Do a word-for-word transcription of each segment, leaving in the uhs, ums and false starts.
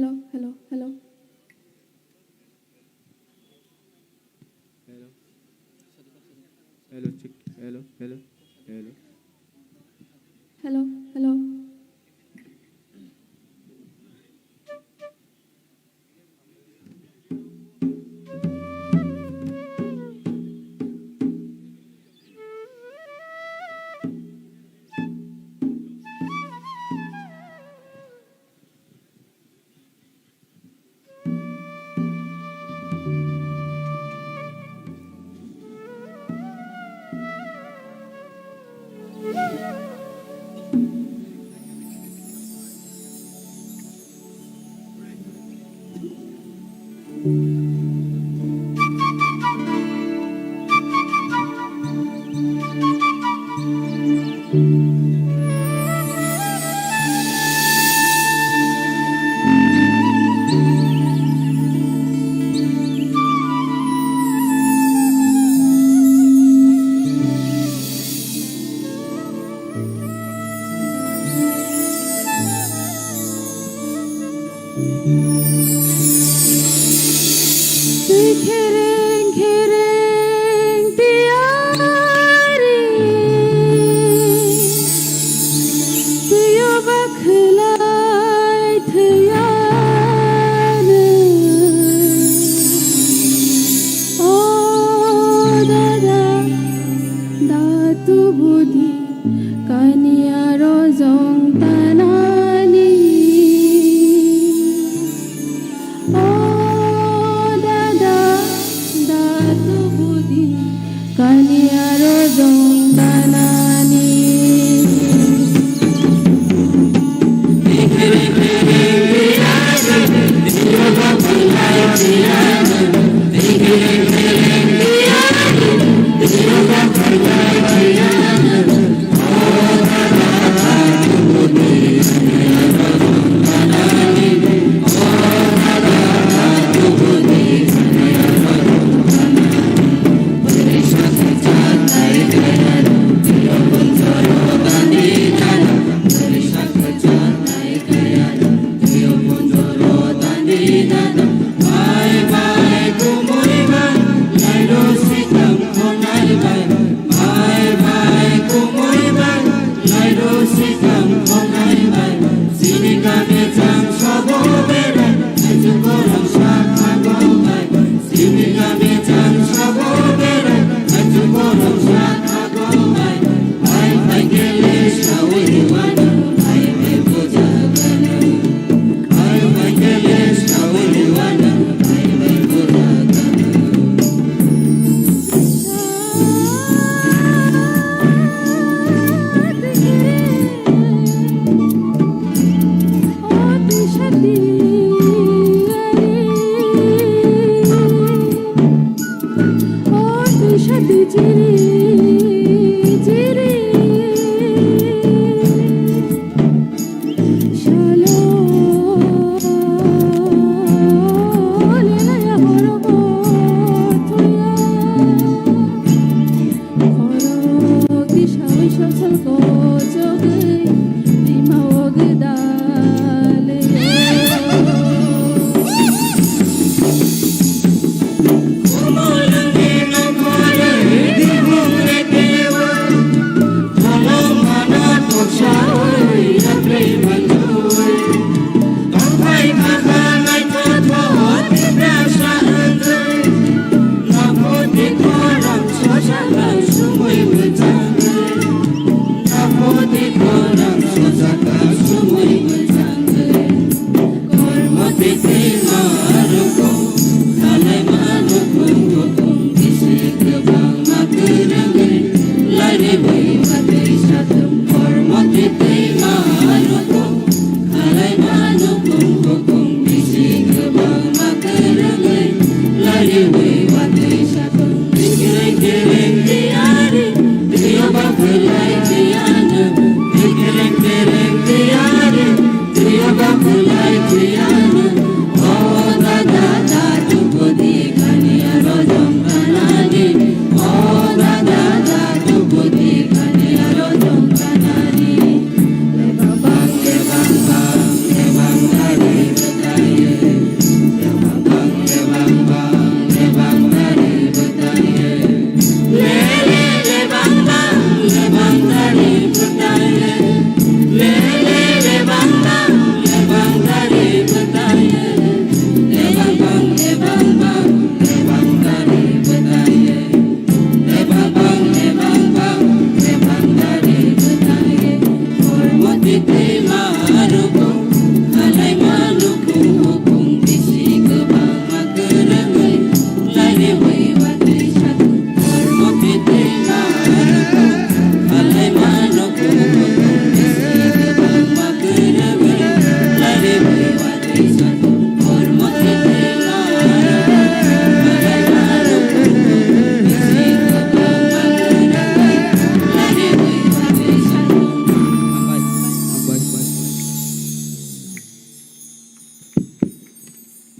Hello, hello, hello. Hello. Hello, check. Hello, hello, hello. Hello, hello. Twi khereng khereng tiyari, twiyo ba khwlai thwiyano. O dada, da tubu di kaniya rojong tanani. O dada,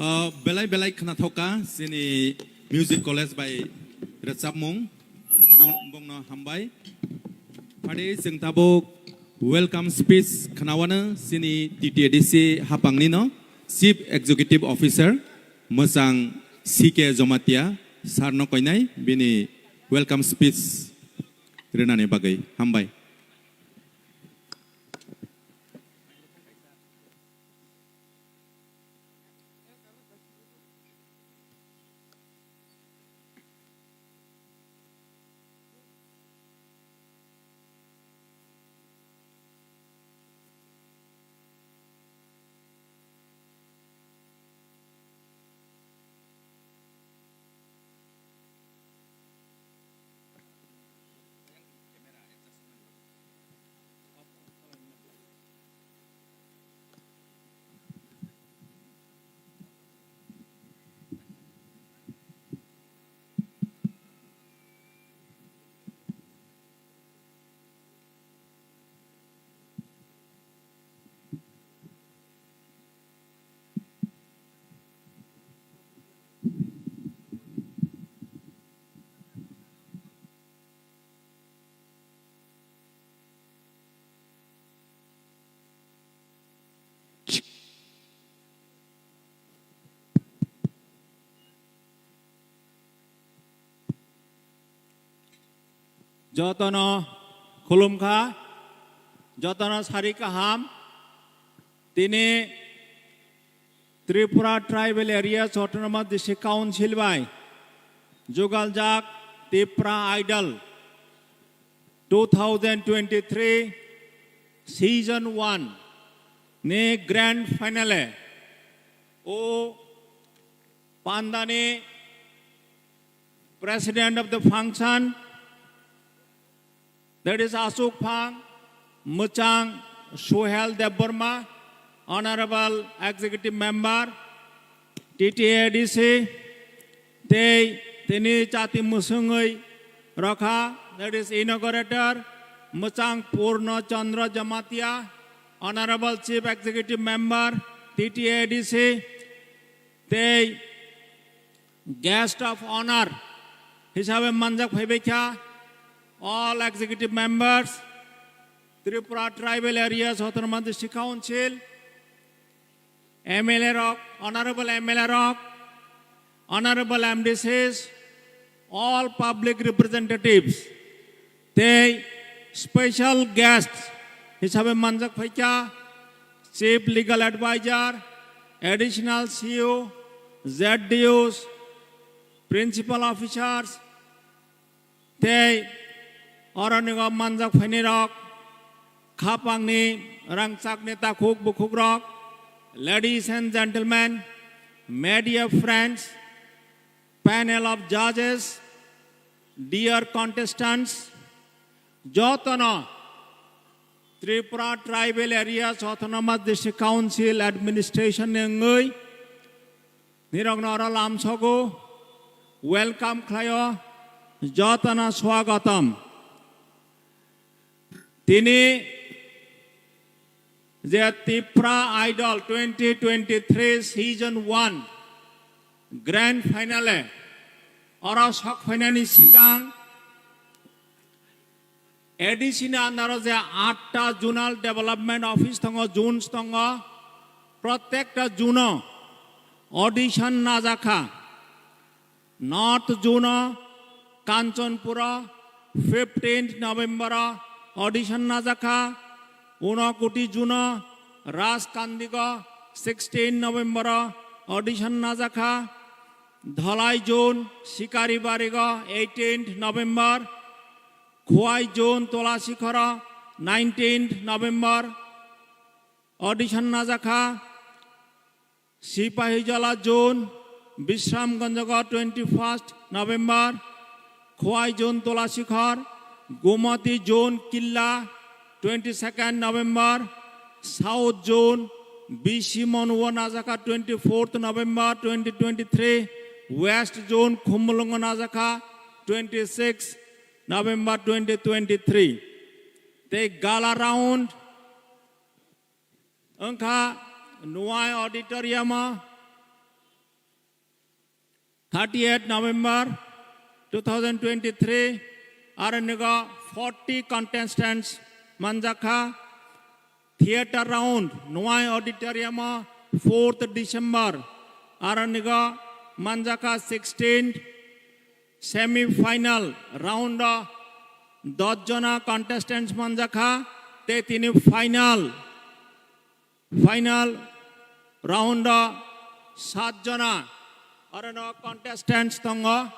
Ah, belai belai khwnathok kha chini music college bai rwchapmung. Bong-, bongno hambai. Phadi chwng tabuk welcome speech khwnawano chini T T A D C hapangni no Chief Executive Officer mwchang C K Jomatia sir no koinai bini welcome speech rwnani bagwi. Hambai. Jotono khulumkha, jotono sari kaham. Tini Tripura Tribal Areas Autonomous District Council bai jugaljak Tipra Idol two thousand twenty-three season one ni grand finale o pandani president of the function, that is Asuk Phang, Mwchang Suhel Debbarma, Honorable Executive Member, T T A D C, tei tini chati mwswngwi rokha, that is inaugurator, Mwchang Purno Chandra Jamatia, Honorable Chief Executive Member, T T A D C, tei Guest of Honor hisabe manjak phaibaikha all executive members, Tripura Tribal Areas Autonomous District Council, M L A rok, Honorable M L A rok, Honorable M D Cs, all public representatives, tei special guests hisabe manjak phaikha Chief Legal Advisor, Additional C E O, Z D Os, Principal Officers, tei oronigo manjak phainai rok, khapangni rangchakni takhuk bukhuk rok, ladies and gentlemen, media friends, panel of judges, dear contestants, jotono Tripura Tribal Areas Autonomous District Council Administration ni wngwi nirokno oro lamsogo, welcome khlaio, jotono swagatam. Tini je Tipra Idol twenty twenty-three season one grand finale oro sok phainani swkang A D C ni under o je atta zonal development office tongo, zones tongo, protekta zone o audition najakha. North zone o Kanchanpur o fifteenth November o audition najakha, Unakoti zone o Rajkandigo sixteen November o audition najakha, Dhalai zone Sikaribarigo eighteenth November, Khowai zone Tolasikhoro nineteenth November audition najakha, Sipahijala zone Bisramganjago twenty-first November, Khowai zone Tolasikhor, Gomati zone Killa twenty-second November, South zone B C Monuo najakha twenty-fourth November twenty twenty-three, West zone Khumulwngo najakha twenty-six November twenty twenty-three. Tei gala round wngkha Nuai Auditorium o thirtieth November two thousand twenty-three, aro nigo forty contestants manjakha. Theatre round, Nwai Auditorium o fourth December, aro nigo manjakha sixteenth semi final round o dos jona contestants manjakha, te tini final, final round o sat jona aro no contestants tongo.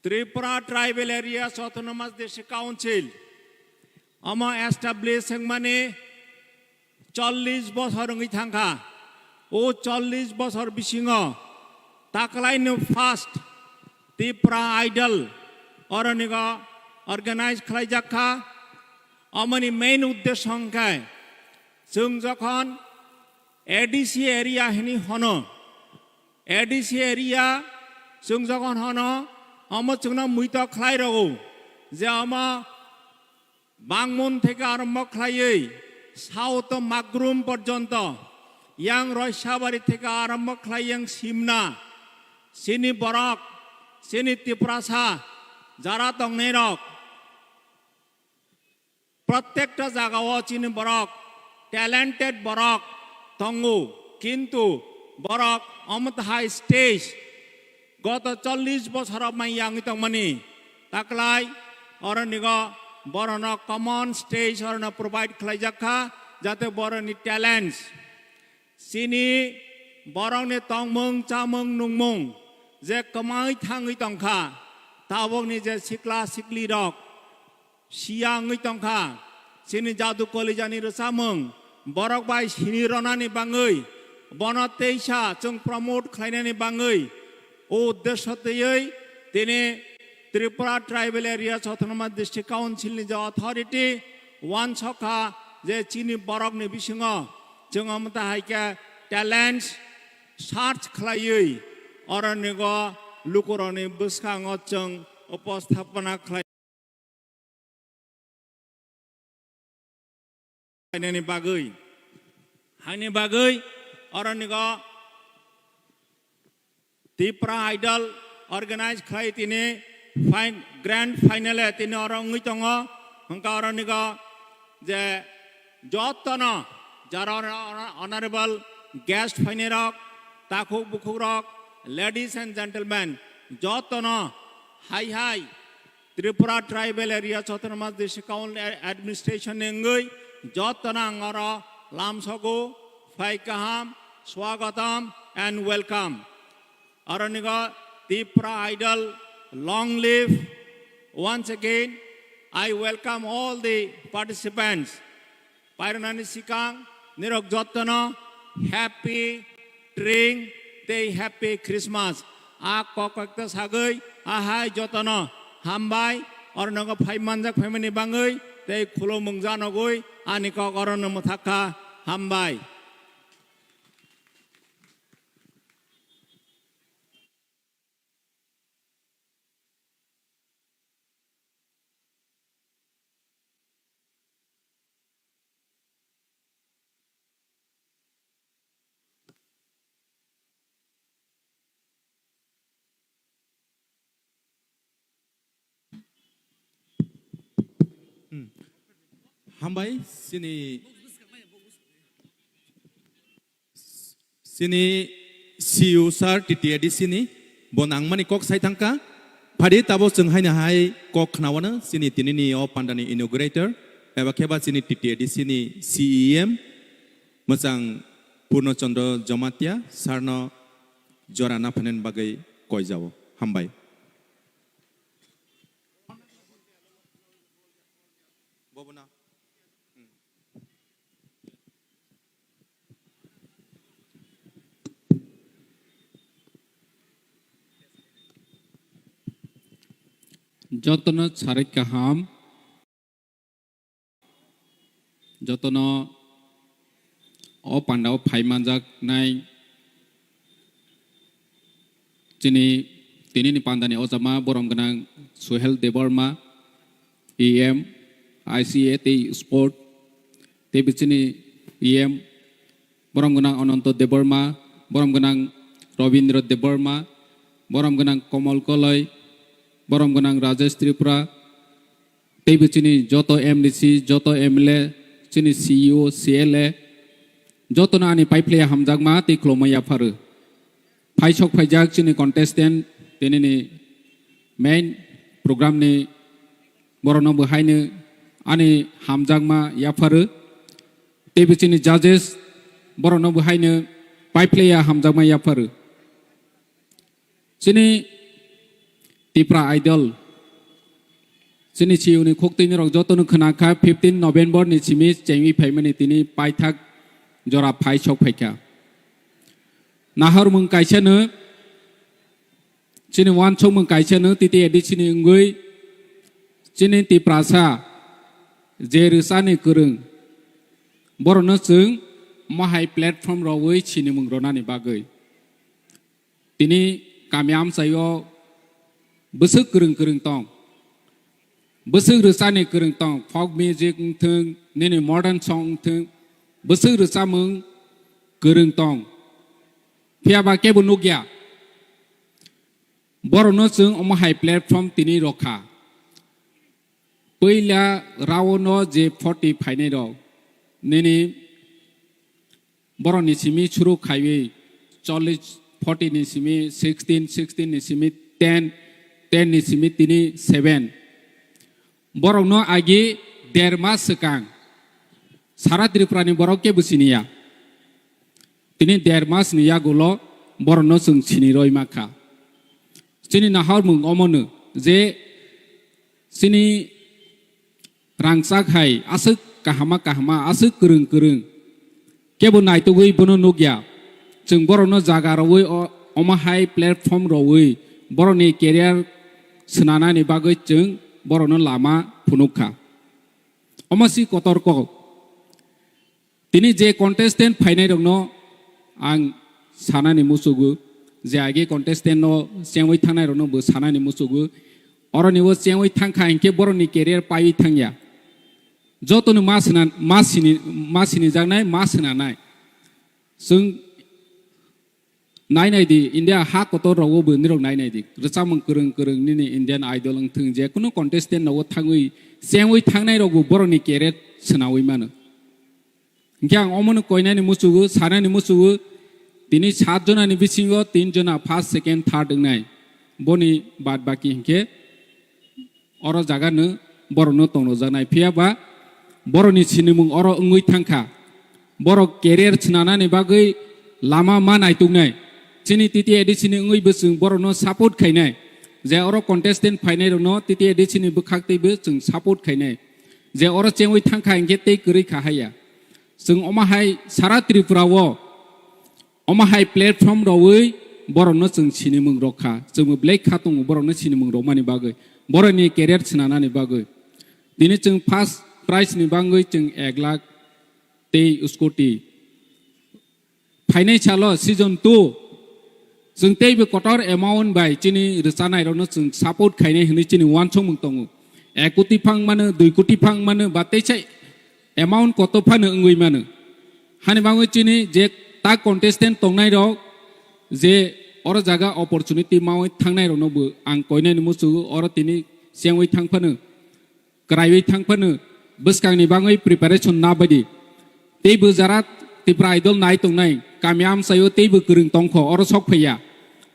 Tripura Tribal Areas Autonomous District Council omo establish wngmani chollish bosor wngwi thangkha. O chollish bosor bisingo taklaino first Tripura Idol oronigo organize khlaijak kha. Omoni main uddesho hwnkhe chwng jokhon A D C area hini hono, A D C area chwng jokhon hono, omo chwngno muito khlai rogo je omo Bangmon theke arombo khlaiwi South Magrum porjonto, yang Roisabari theke arombo khlai yang Simna, chini borok, chini Tiprasa, jara tongnairok, protekta jagao chini borok, talented borok tongo, kintu borok omo tahai stage goto chollish bosor mai yangwi tongmani taklai oronigo borokno common stage orono provide khlaijak kha, jate borokni talents, chini borokni tongmung chamung nungmung je kwmai thangwi tongkha, tabokni je sikla siklirok siya wngwi tongkha, chini jadu kolijani rwchapmung borok bai sini ronani bangwi, bono teisa chwng promote khlainani bangwi, o uddesho twiwi tini Tripura Tribal Areas Autonomous District Council ni je authority wansokha je chini borokni bisingo chwng omo tahai khe talents search khlaiwi oronigo lukurokni bwskango chwng uposthapona khlai. Hainani bagwi, haini bagwi oronigo Tipra Idol organize khlai tini fin-, grand final e tini oro wngwi tongo. Hwnkha oronigo je jotono jara honorable guest phainairok, takhuk bukhukrok, ladies and gentlemen, jotono hai hai Tripura Tribal Areas Autonomous District Council Administration ni wngwi jotono ang oro lamsogo phai kaham, swagatam and welcome. Aronigo Tipra Idol, long live. Once again, I welcome all the participants. Pairwnani sikang nirok jotono happy Tring tei happy Christmas. A kok kok ta sagwi ahai jotono hambai, ornogo phai manjak phaimani bangwi tei khulumung janogwi ani kok orono mwthakha, hambai. Hmm. Hambai, sini, sini C E O sir, T T A D C ni, bo nangmani kok sai thangkha. Phadi tabo chwng haino hai kok khnaono, sini tinini o pandani inaugurator, eba kheba sini T T A D C ni C E M, mwchang Purno Chandra Jamatia, sir no jora naphainani bagwi koijao. Hambai. Jotono sarik kaham. Jotono o pandao phai manjaknai chini tinini pandani ojama borom gwnang Suhel Debbarma, E M, I C A tei Sport, tei bichini E M borom gwnang Ananto Debbarma, borom gwnang Robindra Debbarma, borom gwnang Komol Koloi, borom gwnang Rajesh Tripura, teibo chini joto M D C, joto M L A, chini C E O, C L A, jotono ani paiphlaiya hamjakma tei khulumma yapharu. Phaisok phaijak chini contestant, tinini main program ni borokno bo haino ani hamjakma yapharu. Teibo chini judges borokno bo haino paiphlaiya hamjakma yapharu. Chini Tipra Idol, chini C E O ni khuk twi ni rok jotono khwna kha, fifteen November ni simi chengwi phaimani tini paithak jora phaisok phaikha. Nahormung kaisa no, chini uansukmung kaisa no, T T A D C ni wngwi chini Tiprasa je rwchani kwrwng, borokno chwng mohai platform rogwi sinimung rwnani bagwi. Tini kami amchaio bwswk kwrwng kwrwng tong. Bwswk rwchani kwrwng tong, folk music wngthwng, nini modern song wngthwng, bwswk rwchamung kwrwng tong. Phiya ba kebo nukya. Borokno chwng omo hai platform tini rokha. Puila round o je forty phainai rok, nini borokni simi suru khaiwi chollish, forty ni simi sixteen, sixteen ni simi ten, ten ni simi tini seven. Borokno agi der mas swkang sara Tripura ni borok kebo siniya. Tini der mas ni yagulo borokno chwng sini roi ma kha. Chini nahormung omono je chini rangchak hai aswk kahama kahama, aswk kwrwng kwrwng, kebo naitugwi bono nukya. Chwng borokno jaga rogwi o-, omo hai platform rogwi borokni career swnanani bagwi chwng borokno lama phunuk kha. Omo si kotor kok. Tini je contestant phainai rokno ang sanani muchugo, je age contestant no chengwi thangnai rokno bo sanani muchugo. Oroni o chengwi thangkha hinkhe borokni career paiwi thangya. Jotono ma sina, ma sini, ma sinijaknai, ma sinanai. Chwng nai nai di, India ha kotor rogo bo nirok nai nai di. Rwchapmung kwrwng kwrwng nini Indian Idol wngthwng, je kunu contestant rogo thangwi, chengwi thangnai rokbo borokni career swnawi mano. Hinkhe ang omono koinani muchugo, sanani muchugo, tini sat jonani bisingo tin jona first, second, third wngnai. Boni bad baki hinkhe oro jaga no borok no tongnojaknai. Phiya ba borok ni sinimung oro wngwi thangkha. Borok career swnanani bagwi lama ma naituknai. Chini T T A D C ni wngwi bo chwng borok no support khainai. Je oro contestant phainai rok no T T A D C ni bwkhak tei bo chwng support khainai. Je oro chengwi thangkha hinkhe tei kwrwi kha haya. Chwng omo hai sara Tripura o omo hai platform rogwi borokno chwng sinimung rok kha, chwngbo belai kha tongo borokno sinimung rokmani bagwi, borokni career swnanani bagwi. Tini chwng first prize ni bagwi chwng ek lakh tei scooty. Phainai salo season two chwng teibo kotor amount bai chini rwchanai rokno chwng support khainai hwnwi chini uansukmung tongo. Ek koti phang mano, dui koti phang mano, ba teisa amount kotor phano wngwi mano. Hani bagwi chini je ta contestant tongnai rok je oro jaga opportunity mawi thangnai rokno bo ang koinani muchugo, oro tini chengwi thang phano, kwraiwi thang phano, bwskangni bagwi preparation na baidi. Teibo jara Tipra Idol nai tongnai, kami amchaio teibo kwrwng tongkho, oro sok phaiya.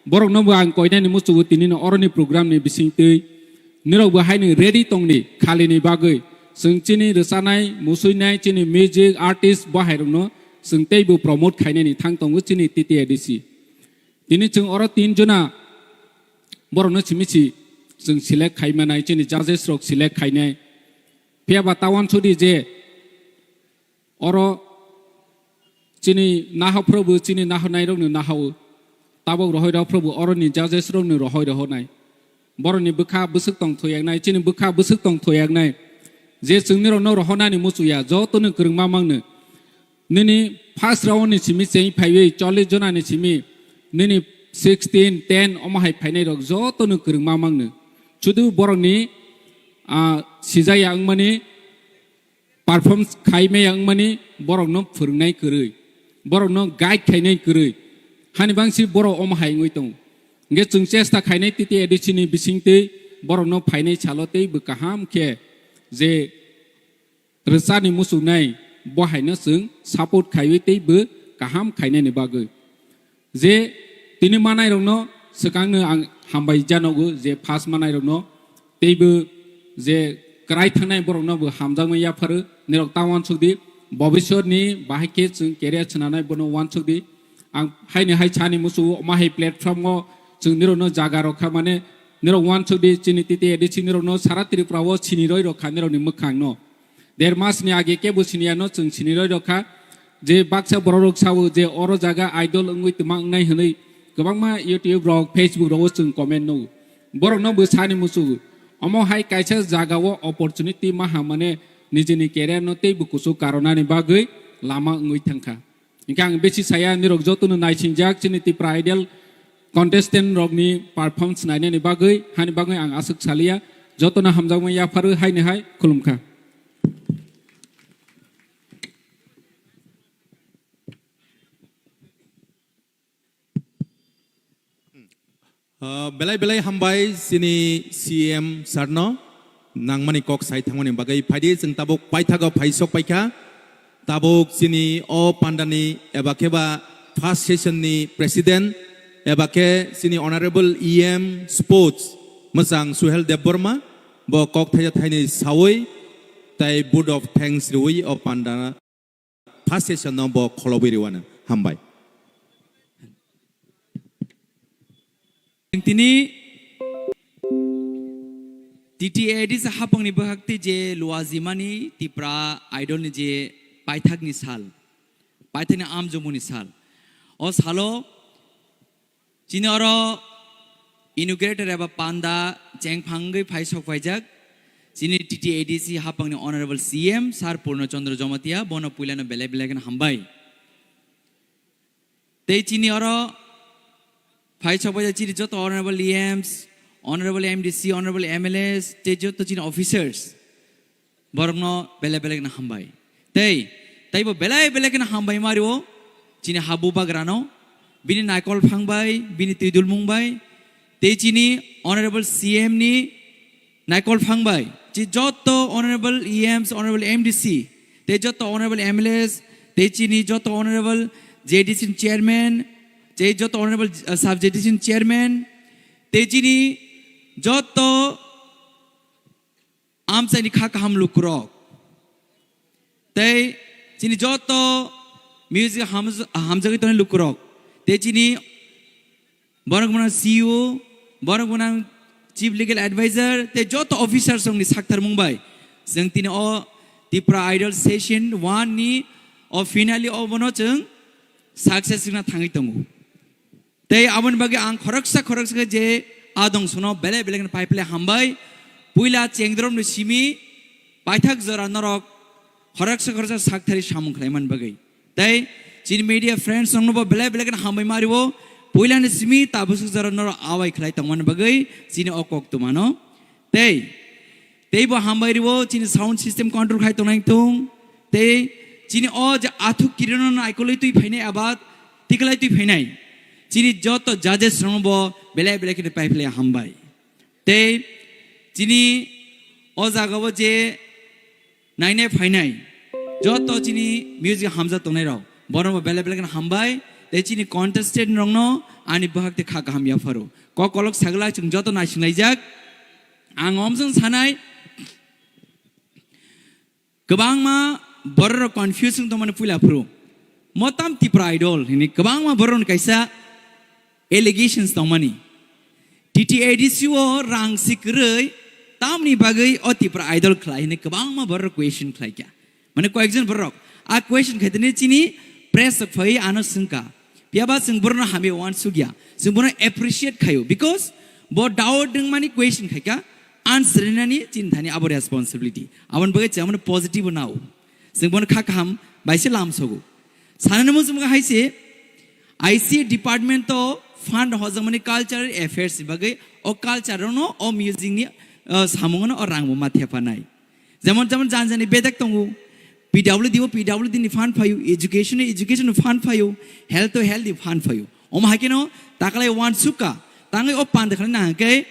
Borokno bo ang koinani muchugo tinino oroni program ni bisingtwi. Nirok bo haino ready tongdi khalini bagwi. Chwng chini rwchanai, musuinai, chini music artist bo hairokno chwng teibo promote khainani thang tongo chini T T A D C. Tini chwng oro tin jona borokno simi si chwng select khai manai, chini judges rok select khainai. Phiya ba ta uansukdi je oro chini nahophru bo chini nahornai rokno nahao. Tabok rohoi rohphru bo oroni judges rokno rohoi rohonai. Borokni bwkha bwswk tong thoyaknai, chini bwkha bwswk tong thoyaknai. Je chwngni rokno rohonani muchuya, jotono kwrwngma mangno. Nini first round ni simi cheng phaiwi chollish jona ni simi nini sixteen, ten omo hai phainai rok jotono kwrwngma mangno. Sudu borokni, ah, sijaya wngmani, perform khai maya wngmani, borokno phwrwngnai kwrwi, borokno guide khainai kwrwi, Hani bangsi borok omo hai wngwi tongo. Hwnkhe chwng chesta khainai T T A D C ni bisingtwi borokno phainai salo teibo kaham khe je rwchani muchungnai bo haino chwng support khaiwi teibo kaham khainani bagwi. Je tini manairokno swkangno ang hambai janogo je first manairokno teibo je kwrai thangnai borokno bo hamjakmani yapharo nirok ta uansukdi bobiswrni bahai khe chwng career swnanai bono uansukdi. Ang haini hai sani muchungo omo hai platform o chwng nirokno jaga rokha mane nirok uansukdi chini T T A D C nirokno sara Tripura o siniroi rokha nirokni mwkhangno. Der mas ni age kebo siniya no chwng siniroi rokha. Je baksa borok rok sao je oro jaga idol wngwi twma wngnai hwnwi kwbangma YouTube rok, Facebook rogo chwng comment nugo. Borokno bo sani muchungo. Omo hai kaisa jaga o opportunity maha mane nijini career no teibo kuchuk karonani bagwi lama wngwi thangkha. Hingkhe ang besi saya nirok jotono naisingjak chini Tipra Idol contestant rokni performance nainani bagwi, hani bagwi ang aswk saliya. Jotono hamjakmani yapharo haini hai khulumkha. Ah, belai belai hambai chini C M sir no nangmani kok sai thangmani bagwi phaidi chwng tabuk paithago phai sok paikha. Tabuk chini o pandani eba khe ba first session ni president eba khe chini honorable E M sports mwchang Suhel Debbarma bo kok thaisa thainwi sawi tai vote of thanks riwi o panda first session no bo kholobwi riwano hambai. Tini T T A D C hapangni bwkhakti je luajimani Tipra Idol ni je paithakni sal, paithakni amjomuni sal. O salo chini oro inaugurator eba panda chengphangwi phai sok phaijak chini T T A D C hapangni honorable C M Sir Purno Chandra Jamatia, bono puilano belai belai kheno hambai. Tei chini oro phai sok phaijak chini joto honorable E Ms, honorable M D C, honorable M L As, tei joto chini officers. Borokno belai belai kheno hambai. Tei, teibo belai belai kheno hambai mario chini habu bagrano, bini naikol phang bai, bini twidulmung bai, tei chini honorable C M ni naikol phang bai, chi joto honorable E Ms, honorable M D C, tei joto honorable M L As, tei chini joto honorable J D C ni chairman, tei joto honorable, uh, sub J D C ni chairman, tei chini joto amchaini kha kaham lukurok, tei chini joto music hamj-, hamjagwi tongnai lukurok, tei chini borok gwnang C E O, borok gwnang Chief Legal Advisor, tei joto officers rokni sakthar mung bai chwng tini o Tipra Idol Session one ni o finale o bono chwng success wngna thangwi tongo. Tei aboni bagwi ang khoroksa khoroksa khe je adong sono belai belai kheno pai phle hambai. Puila chengdromni simi paithak jora norok khoroksa khoroksa sakthari samung khlaimani bagwi. Tei chini media friends rokno bo belai belai kheno hambai mario. Puilani simi tabuk jora norok awai khlai tongmani bagwi chini o kok tumano. Tei, tei bo hambai rio, chini sound system control khai tongnai tung. Tei, chini o je athuk kirino naikolwi twi phainai abat, tiklai twi phainai. Chini joto judges rokno bo belai belai kheno pai phle hambai. Tei, chini o jaga o je nainai phainai, joto chini music hamjak tongnai rok, borok bo belai belai kheno hambai. Tei chini contestant rokno ani bwhak tei kha kaham yapharo. Kok kolok sagla chwng joto naisinglaijak. Ang omsong sanai, kwbangma borok rok confuse wng tongmani puila phuru. Motam Tipra Idol hini kwbangma borok ni kaisa allegations tongmani. T T A D C o rang si kwrwi tamni bagwi o Tipra Idol khlai hini kwbangma borok rok question khlai kha. Mane koyekjon borok a question khaitene chini press rok phai ano swngkha. Phiya ba chwng borokno hamya uansukya. Chwng bono appreciate khaio because bo doubt wngmani question khaikha, answer rinani chini thani abo responsibility. Aboni bagwi chwng bono positive nao. Chwng bono kha kaham bai se lam sogo. Sanani muchung hai se I C department to fund hojakmani cultural affairs ni bagwi o culture no o music ni, uh, samung no o rang bo ma thepa nai. Jemon, jemon jani jani bedek tongo. P W D o P W D ni fund phaio, education o education ni fund phaio, health o health ni fund phaio. Omo hai kheno takalai wansukha, tangwi o panda khlai na hwnkhe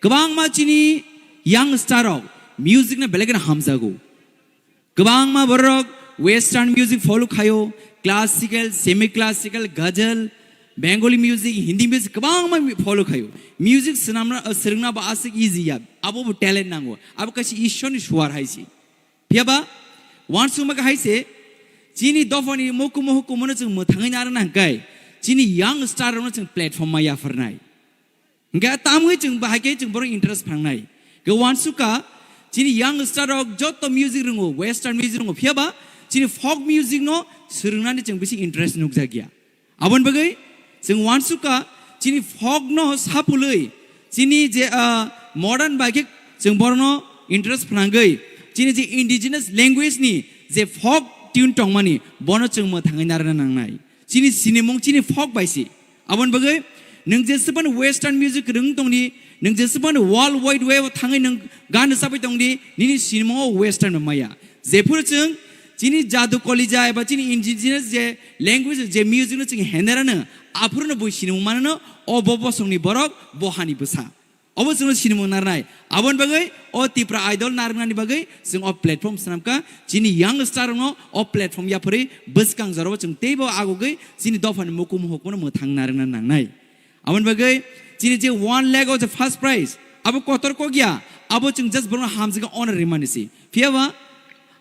kwbangma chini young star rok music no belai kheno hamjago. Kwbangma borok western music follow khaio, classical, semi classical, ghazal, Bengali music, Hindi music kwbangma mi-, follow khaio. Music swnamna, swrwngna bo aswk easy ya, abo bo talent nango, abo kaisa Ishwarni suar hai se. Phiya ba wansukma khe hai se, chini dophani mukumu hukumu no chwng mwthangwi narwkna hwnkhe, chini young star rokno chwng platform ma yapharnai. Hingke tamwi chwng bahai khe chwng borok interest phangnai. Khe wansukha, chini young star rok joto music rwngo, western music rwngo, phiya ba chini folk music no swrwngnani chwng bisi interest nukjakya. Aboni bagwi chwng wansukha, chini folk no sapulwi, chini je, ah, modern bai khe chwng borokno interest phnangwi, chini je indigenous language ni je folk tune tongmani, bono chwng mwthangwi narwkna nangnai. Chini sinimung chini folk bai se. Aboni bagwi nwng jesebani western music rwng tongdi, nwng jesebani world wide web o thangwi nwng gan rwchapwi tongdi, nini sinimung o western bai maya. Jephuru chwng chini jadu kolija eba chini indigenous je language je music no chwng henerano, aphuru no bui sinimung manano, o bo bosongni borok, bo hani bwsa. Obo chwngno sinimung narnai. Aboni bagwi o Tipra Idol narwknani bagwi chwng o platform swnamkha. Chini young star rokno o platform yapharwi bwskang jorao chwng teibo agogwi chini dophani mukumu hukumu mwthang narwkna nangnai. Aboni bagwi chini je one lakh o je first prize, abo kotor kok ya, abo chwng just borokno hamjakhe honor rimani se. Phiya ba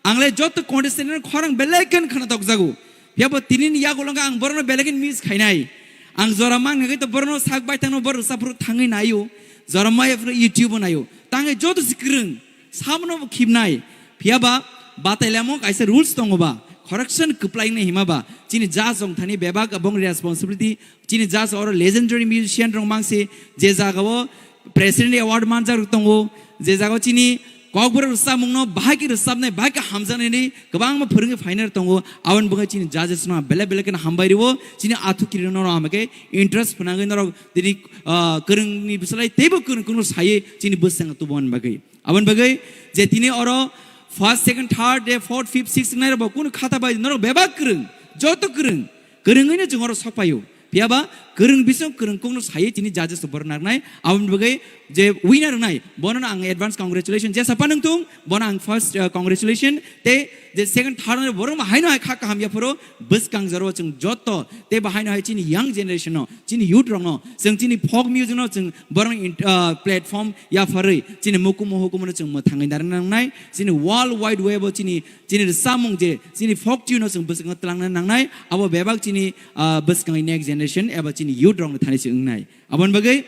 Ang le joto contestant no khorang belai khe khna tokjago. Phiya bo tini ni yagulo ang borokno belai khe miss khainai. Ang jora mang nagwi to borokno sak bai tangno borok rwchapru thangwi naio. Jora maya phuru YouTube o naio. Tangwi joto se kwrwng. Sabono bo khibnai. Phiya ba batai lamo kaisa rules tongo ba. Correction kwplai nai hima ba. Chini judge wng thani bebak abong responsibility. Chini judge oro legendary musician rok mangsi je jagao President Award manjak rok tongo, je jaga chini kokborok rwchapmungno bahai khe rwchapnai, bahai khe hamjaknaini kwbangma phwrwngwi phainai rok tongo. Aboni bagwi chini judges no belai belai kheno hambai rwo, chini athukirirokno hambai khe interest phnangwi norok tini, ah, kwrwngni bwsalai teibo kwrwng kwrwngno saywi chini bwskango tubumani bagwi. Aboni bagwi je tini oro first, second, third, je fourth, fifth, sixth wngnai rok bo kunu khata bai norok bebak kwrwng, joto kwrwng, kwrwngwino chwng oro sok paio. Phiya ba kwrwng bising kwrwng kokno saywi chini judges borok narwknai. Aboni bagwi je winner wngnai, bono ang advance congratulation. Jesa phano wngthung, bono ang first, uh, congratulation. Tei je second, third wngnai borok bo haino hai kha kaham yapharo bwskang jorao chwng joto tei bo haino hai chini young generation no, chini youth rok no, chwng chini folk music no chwng borok ni, uh, platform yapharwi chini mukumu hukumu no chwng mwthangwi narwkna nangnai. Chini world wide web o chini Chini rwchapmung je, chini folk tune no chwng bwskango twlangna nangnai, abo bebak chini, ah, bwskango next generation eba chini youth rokno thani se wngnai. Aboni bagwi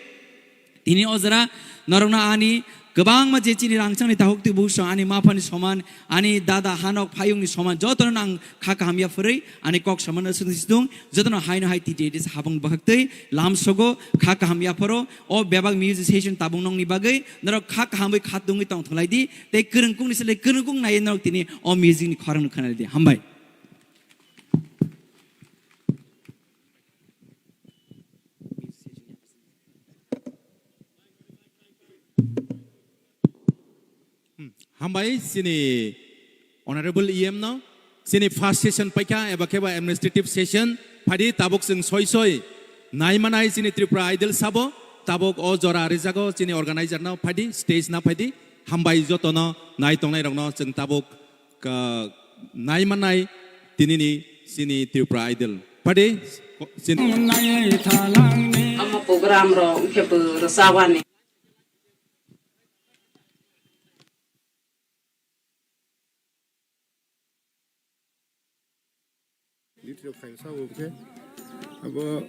tini o jora norokno ani kwbangma je chini rangchakni takhuk twi buso ani maphani soman, ani dada hanok phayungni soman jotono ang kha kaham yaphurwi ani kok soman swngsi tung jotono haino hai titi habang bwkhaktwi lamsogo kha kaham yaphoro o bebak music session tabung nongni bagwi norok kha kahamwi kha tungwi tongthwlai di. Tei kwrwngkukni sle kwrwngkuk nai norok tini o music ni khorang no khwnai di. Hambai. Hmm, hambai chini Honorable E M no, chini first session paikha eba khe ba administrative session, phaidi tabuk chwng soi soi nai manai chini Tripura Idol sabo, tabuk o jora rijago chini organizer no, phaidi stage na phaidi, hambai jotono nai tongnai rokno chwng tabuk ka nai manai tinini chini Tripura Idol. Phaidi chini Omo program rok wngkhe bo rwchapani. Video khaisa bo khe abo.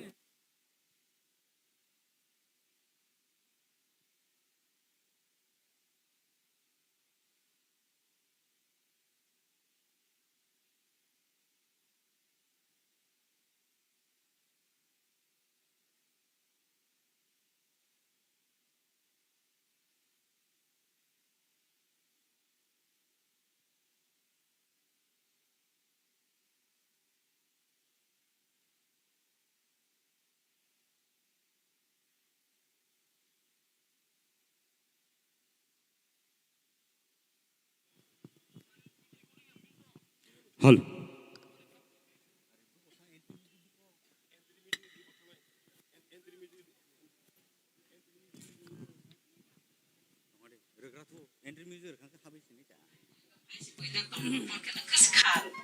Hal.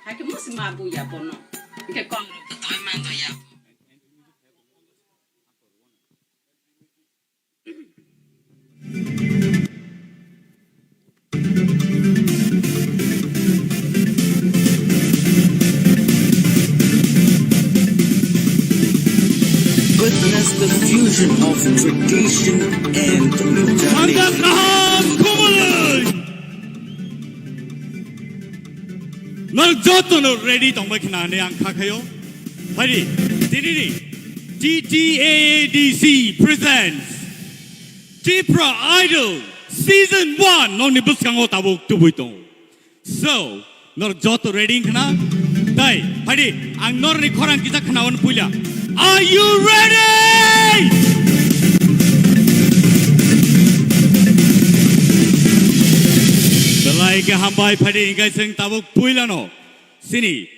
Hai khe musi ma buya bono. Hingke kok rok to toi man doya bo. Witness the fusion of tradition and modernity. Panda kaham khumulwng. Norok jotono ready tongbai khna hinwi ang kha khaio. Phaidi, tinini T T A A D C presents Tipra Idol Season one nokni bwskango tabuk tubui tongo. So, norok joto ready wngkha na? Tai, phaidi, ang norokni khorang kisa khnawan puila. Are you ready? Belai khe hambai, phaidi, hingkai chwng tabuk puilano. Sini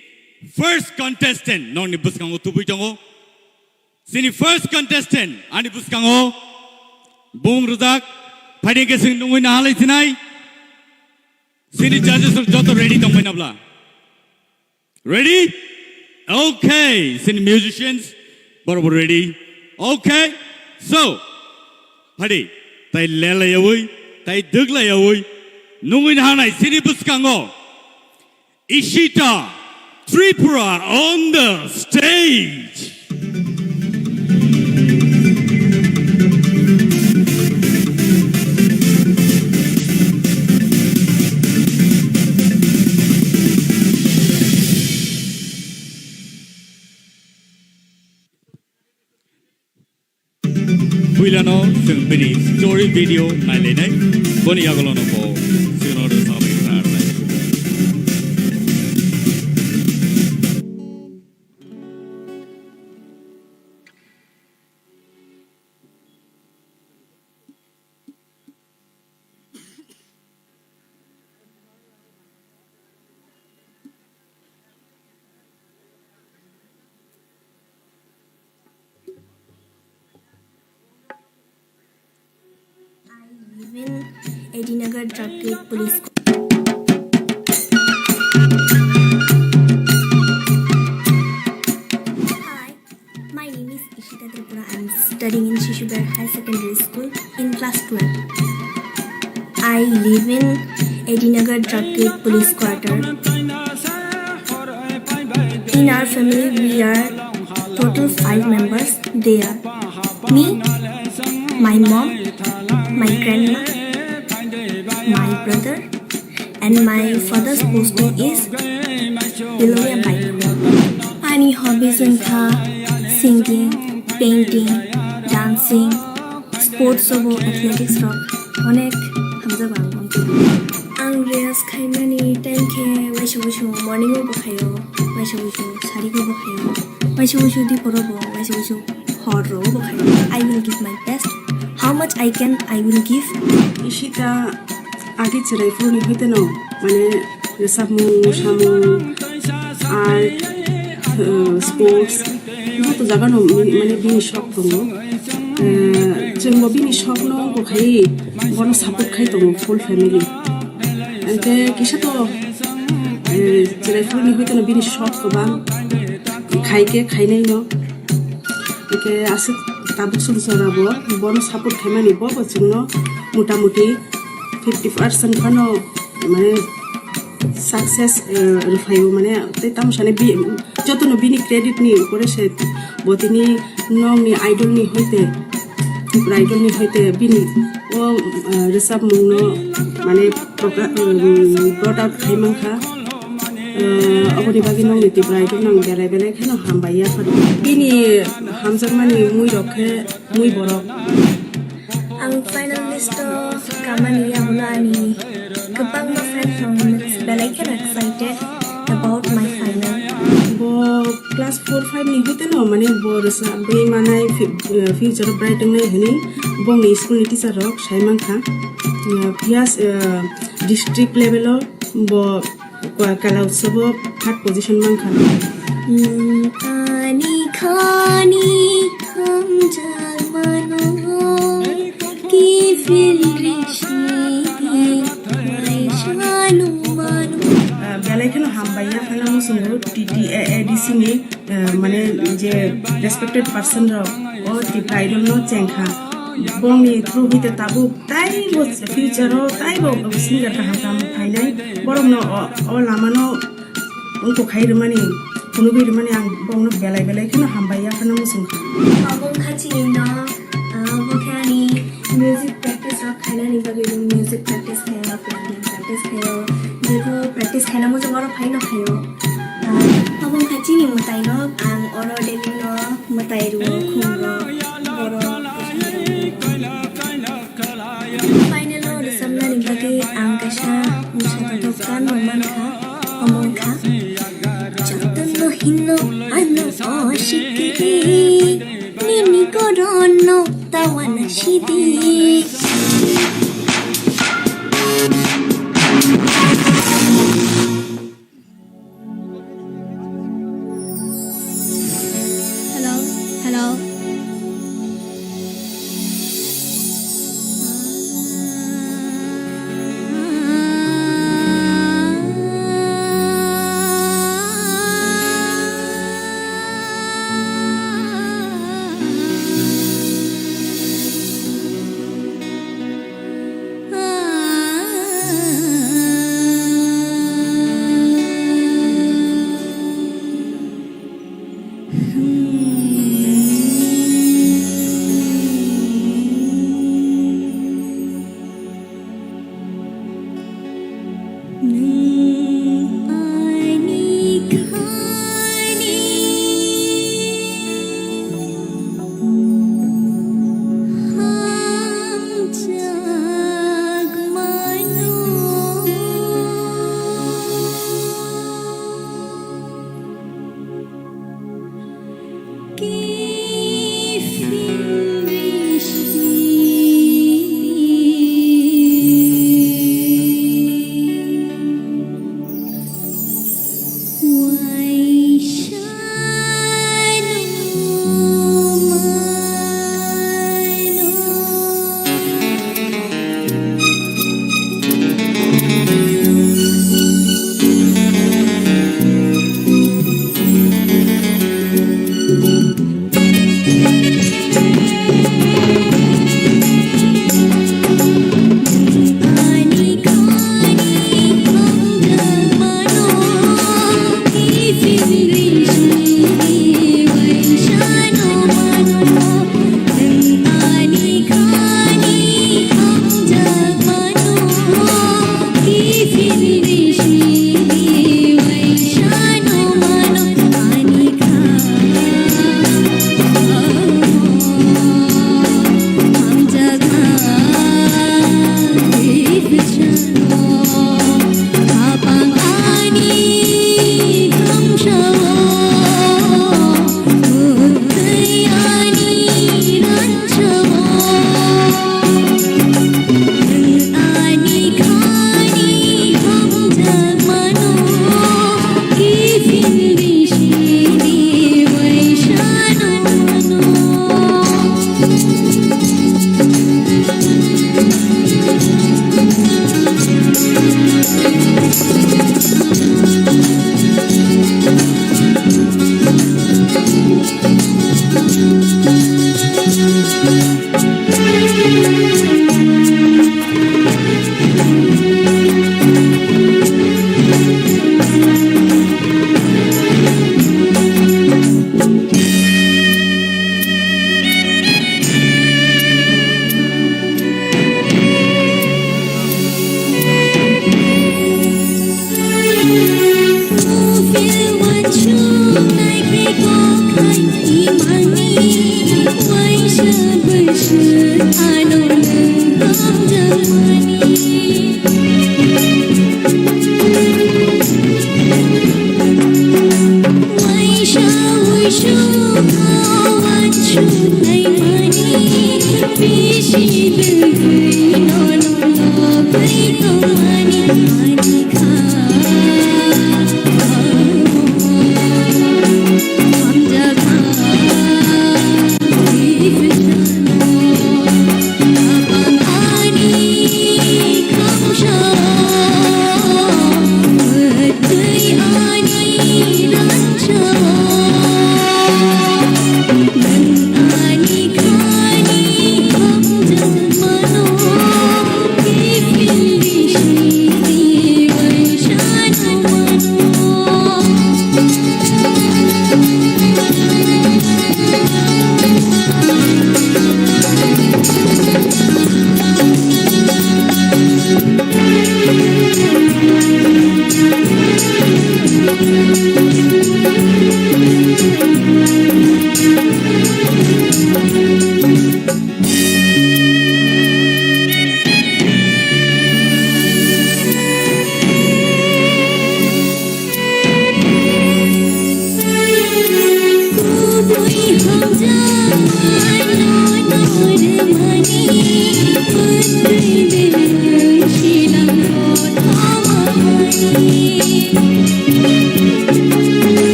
first contestant nokni bwskango tubui tongo. Sini first contestant ani bwskango bung rwjak, phaidi khe chwng nungwi nahalai sinai. Sini judges rok joto ready tongbai nabla? Ready? Okay. Sini musicians borok bo ready. Okay. So, phaidi, tai lelayawi, tai dwglayawi nungwi nahanai sini bwskango Ishita Tripura on the stage. Puilano chwng bini story video nailainai, boni yagulono bo chwngno rwchapwi khnarnai. I live in Edinagar Traffic Police. Hi, my name is Ishita Tripura. I'm studying in Shishu Bihaar Higher Secondary School in class twelve. I live in Edinagar Traffic Police Quarter. In our family, we are total five members. They are me, my mom, my grandma, my brother, and my father's posting is Bilonia Baithalok. Ani hobbies wngkha singing, painting, dancing, sports o bo athletics rok onek hamjago ang. Ang rehearse khaimani time khe waisa waisa morning o bo khaio, waisa waisa sari o bo khaio, waisa waisa dipor o bo, waisa waisa hor o bo khaio. I will give my best. How much I can, I will give. Ishita age chwrai phuruni hoiteno mane rwchapmung, mwsamung, art, uh, sports, joto jagano mane bini shok tongo. Uh, chwngbo bini shokno wngkha khai bono support khai tongo full family. Hingke kisa to, uh, chwrai phuruni hoiteno bini shok kwbang khai khe khainai no. Hingke aswk tabuk sumsora bo bono support khaimani bo bo chwngno mota moti fifty percent phano mane success, eh, rwphaio mane tei tamo sani bi-, jotono bini credit ni upore se bo tini nokni idol ni hoite, Tripura Idol ni hoite bini o, eh, rwchapmung no mane progra-, um, brought out khai mankha. Eh, oboni bagwi nokni Tripura Idol no ang belai belai kheno hambai ya phano. Bini hamjakmani mui rok khe mui borok. Ang final list o kamani yagulo ani kwbangma friend rok belai kheno excited about my final. Bo class four five ni hoite no mane bo rwchapwi manai fi-, eh, future bright wngnai hwnwi bongni school ni teacher rok sai mankha. Eh, phiya, eh, district level o bo Kwa-, Kala Utsav o third position mankha. Hmm, ani khani hamjakmano kifil rishni di. Je respected person rok o Tipra Idol no chengkha, bongni through hite tabuk taibo future o taibo singer kaham kaham phainai, borok no o, o lama no wngkuk khai rwmani, phunugwi rwmani ang bongno belai belai kheno hambai ya phano muchungkha. Obo wngkha chini no, ah, obo khe ani music practice rok khainani bagwi, music practice khaio, piano practice khaio, jebo practice khaina muchung oro phaino khaio. Ah, obo wngkha chini mwtai no, ang oro daily no mwtai rwo, khum rwo, borok. Final o rwchapnani bagwi ang kaisa mwsathothok gan rok mankha, omo wngkha, jotono hino ano oshiki, nini gorono tawana sidi. Hello, hello.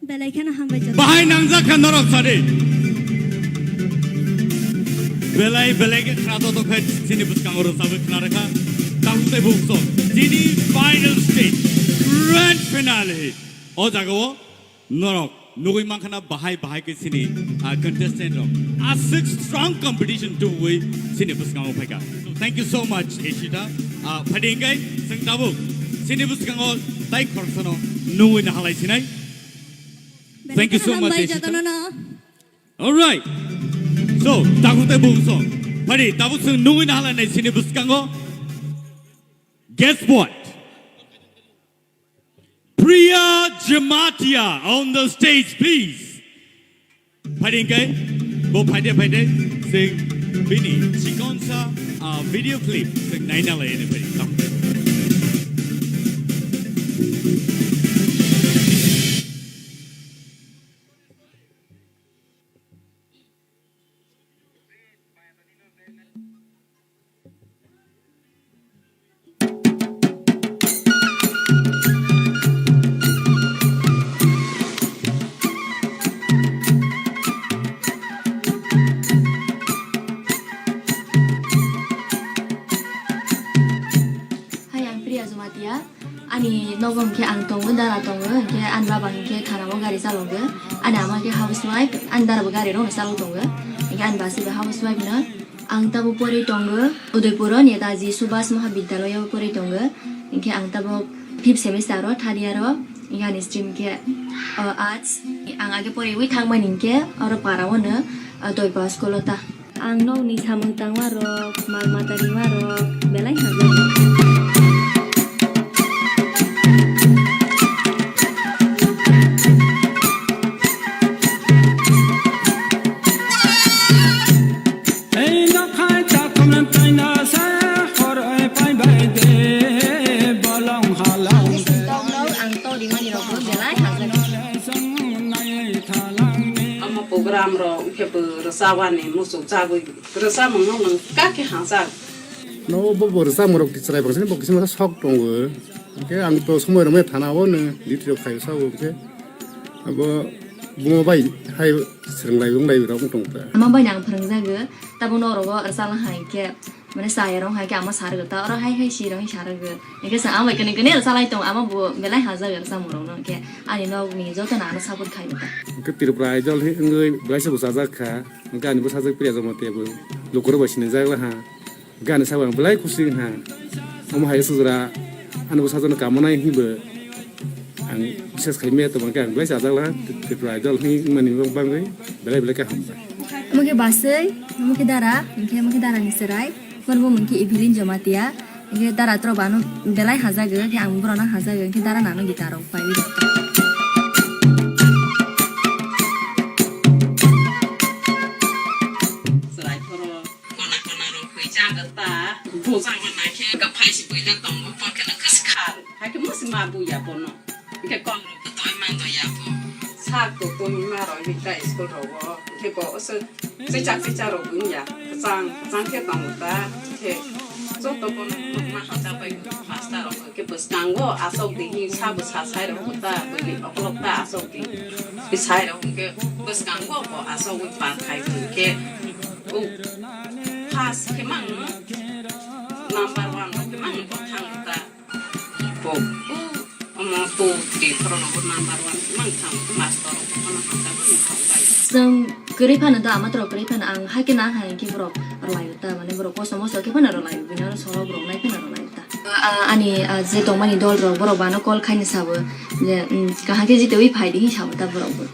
Belai kheno hambai jora. Bahai nangjak kha norok sadi. Belai belai khe khna to to khe chini bwskango rwchabwi khna rwkha. Tabuk tei bukso. Chini final stage. Grand finale. O jagao norok nugwi mankha na bahai bahai khe chini, ah, contestant rok. Aswk strong competition tubui chini bwskango phaikha. So thank you so much, Ishita. Ah, phadi hingkai chwng tabuk chini bwskango tai khoroksano nugwi nahalai sinai. Thank you so much, Ishita. All right. So, tabuk tai bukso. Phadi tabuk chwng nugwi nahalai nai chini bwskango. Guess what? Priya Jamatia on the stage, please. Phaidi hingke, bo phaide phaide, sing bini chikonsa, ah, video clip, sing naina lai ene phaidi. Hai, ang Priya Jamatia. Ani nogo hwnkhe ang tongo, dara tongo, hwnkhe ani baba hwnkhe thanao gari chalogo. Ani ama khe housewife, ani darabo gari rokno chalok tongo. Hwnkhe ani basi bo housewife no. Ang tabo pori tongo Udaipuro Netaji Subhas Mahabidyalaya o pori tongo. Hwnkhe ang tabo fifth semester o, third year o. Hwnkhe ani stream khe, o, arts. Ang age poriwi thangmani hwnkhe oro para o no, o, Doipa school o ta. Ang nokni samung tangmarok, mal mata rimarok belai hamjak. Ei nokhai takhumna taina sa horoi paibai de bolong halong. Ang to rimani rok belai hamjak. Omo program rok khe bo rwchapani muchuk chagwi. Rwchapmung no nwng kha khe hamjak. No, bo, bo rwchapmung rok chwrai bangsa ni bo kisa masa sok tongo. Hwnkhe ang to somoi rwmani thana o no duty rok khai sao hwnkhe abo bumo bai hai swrwng lai wng lai rok wng tong ta. Ama bai nang phwrwng jago, tabuk norok o rwchapna hai khe, mane chaya rok hai khe ama sa rwgo ta, oro hai hai si rok sa rwgo. Hwnkhe sa ama bai kene kene rwchap lai tongo, ama bo belai ha jago rwchapmung rok no, hwnkhe ani nok ni joto no ano support khai ta. Hwnkhe Tripura Idol hi wngwi belai se bo chajak kha, hwnkhe ani bwsajwk Priya Jamatia bo lukurok bai sinijak lai ha. Gana sabo ang belai kusi wngha. Omo hai sujra ani bwsajwkno kamonai hinwi ang bises khai maya tongma khe ang belai chajak laha. Tripura Idol hinwi wngmani bagwi belai belai khe hambai. Omo khe baswi, omo khe dara, hwnkhe omo khe dara ni chwrai. Borok bo mungkhe Evelyn Jamatia. Hwnkhe dara tro bano belai hajago, khe ang borokno hajago, hwnkhe dara nano guitar rok pai. Chwrai phoro. Kona kona rok hoi jago ta. Bujago na khe ka phai si buila tongo, pon khe na kwskhar. Hai khe musi ma buya bono. Hwnkhe kok rok bo toi man doya bo. Sak to tong ma rok hita school rok o. Hwnkhe bo oso chicha chicha rok wngya. Kwchang kwchang khe tongo ta. Hwnkhe joto bono ma hata pai master rok. Hwnkhe bwskango asok di hi sabo sa sai rok ta. Bwrwi okolog ta asok di. Bwsai rok hwnkhe bwskango bo asogwi par khai hwnkhe o first khe mang number one rok khe mang bo thang ta. Bo o omo two three khoro rok bo number one khe mang thang master rok bono hamjakgo ni thang bai. Chwng kwrwi phano da ama toro kwrwi phano ang hai khe na hai khe borok rwlai ta mane borok kosom moso khe phano rwlai bini oro solo borok nai phano rwlai ta. Ah, ani, ah, je tongmani dol rok borok bano call khaini sabo je, mm, kaham khe jitewi phai di hin sabo ta borok bo.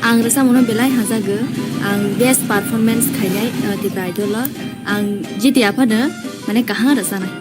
Ang rwchapmungno belai hajago, ang best performance khainai, ah, Tipra Idol o. Ang jiti aphano mane kaham rwchanai.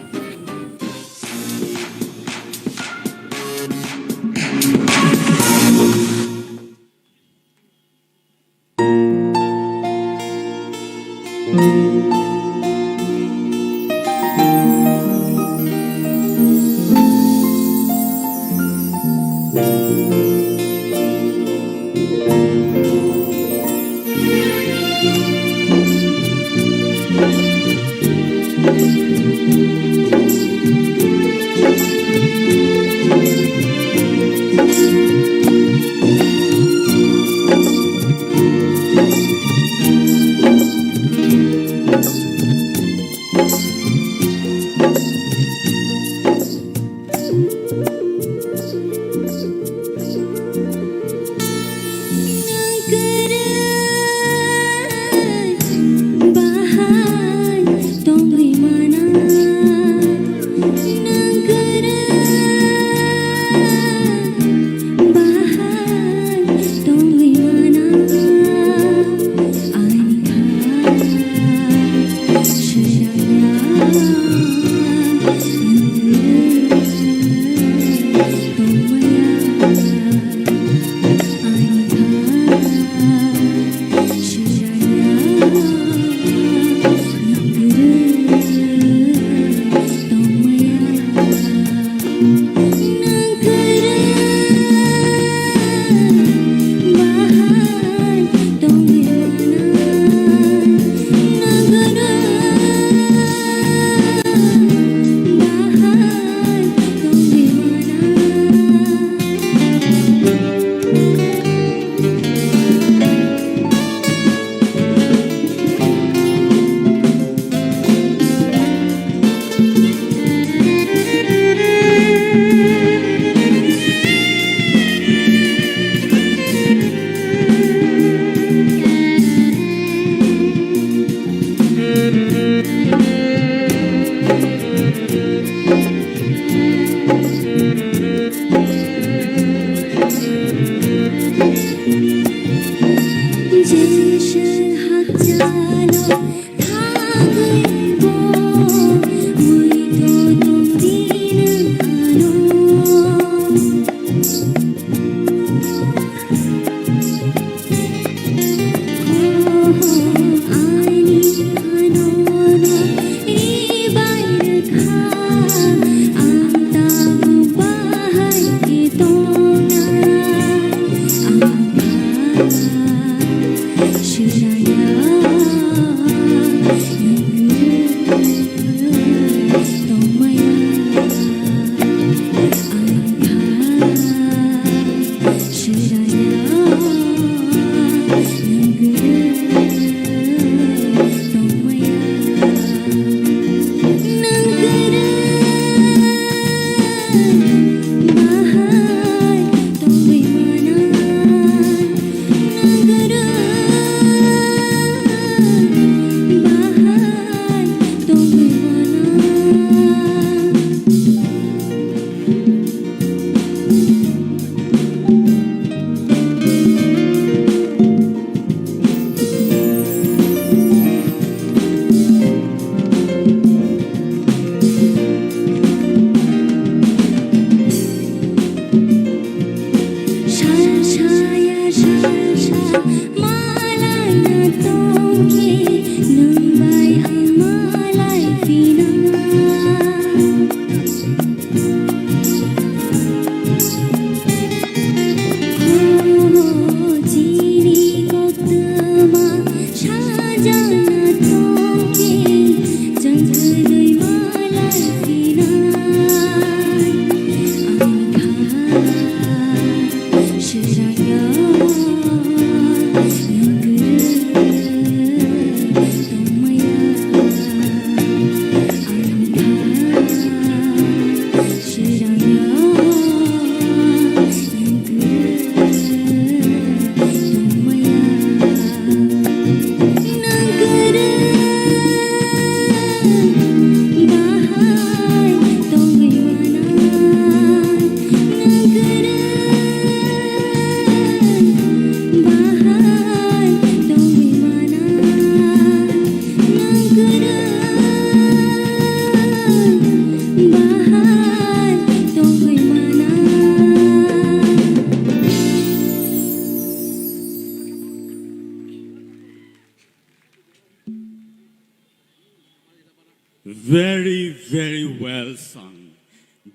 Very, very well sung.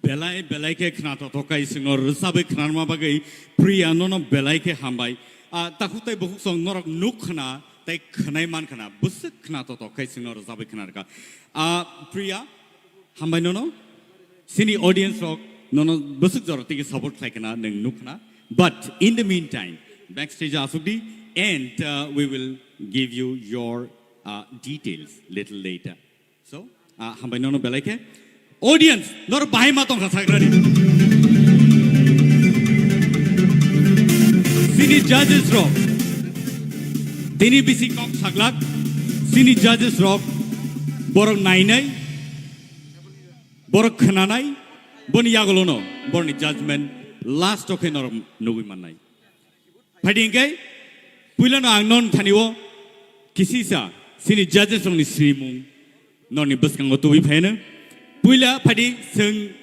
Belai, belai khe khna totok kai singno rwchabwi khnarma bagwi Priya nono belai khe hambai. Ah, takhuk tai bukhuk song norok nuk khna tai khnai man khna. Bwswk khna totok kai singno rwchabwi khnarkha. Ah, Priya, hambai nono. Sini audience rok nono bwswk jora tiki support khlai khna nwng nuk khna. But in the meantime, backstage asukdi and, uh, we will give you your, uh, details little later. So, ah, hambai nono belai khe. Audience, nor bahai ma tongkha sagrani. Sini judges rok. Tini bisi kok saglak. Sini judges rok. Borok nainai. Borok khnanai. Boni yagulono. Borni judgment. Last o khe norok nugui mannai. Phaidi hingke, puilano ang non thani o kisisa sini judges rokni sinimung noni bwskango tubui phaino. Puila phaidi sing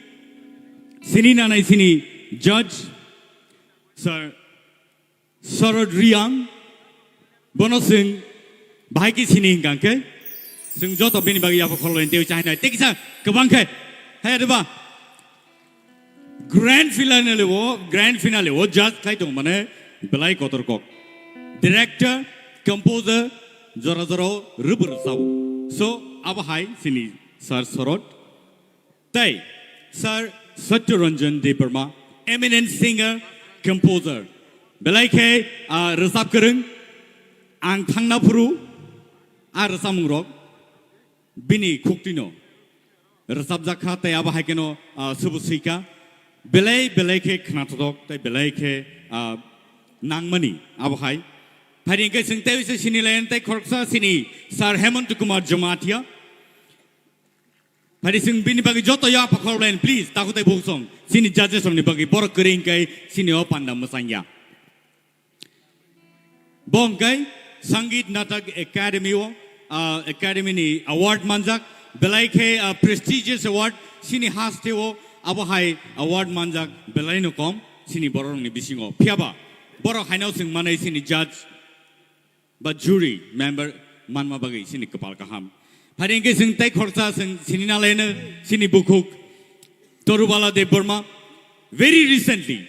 sini nanai sini judge Sir Sarod Riang, bono sing bahai ki sini hingka hingke sing joto bini bagi yapo kholo ente ucha hinai tekisa kebang khe hai adeba. Grand finale o, grand finale o judge khai tong mane belai kotor kok. Director, composer, jora jora o rwbwrw sao. So, abo hai sini Sir Sorot. Tai, Sir Satya Ranjan Debbarma, eminent singer, composer. Belai khe, ah, rwchap kwrwng, ang thangna phuru, a rwchapmung rok. Bini khuktwino rwchapjak kha, tei abo hai kheno, ah, subu swi kha. Belai belai khe khnathok tei belai khe, ah, nangmani abo hai. Phaidi hingke chwng tei uisa sini line tei khoroksa sini Sir Hemant Kumar Jamatia. Phaidi chwng bini bagwi joto ya pakhor line, please, takhuk tei bukhuk song. Sini judges rokni bagwi borok kwrwi hingke sini o panda mwchangya. Bo hwnkhe Sangeet Natak Academy o, ah, Academy ni award manjak, belai khe, ah, prestigious award, sini haste o abo hai award manjak, belai no kom, sini borok ni bisingo. Phiyaba, borok haino chwng manai sini judge ba jury member manma bagwi sini kwpal kaham. Phaidi hingke chwng tei khoroksa chwng sini nalaino sini bukhuk Torubala Debbarma. Very recently,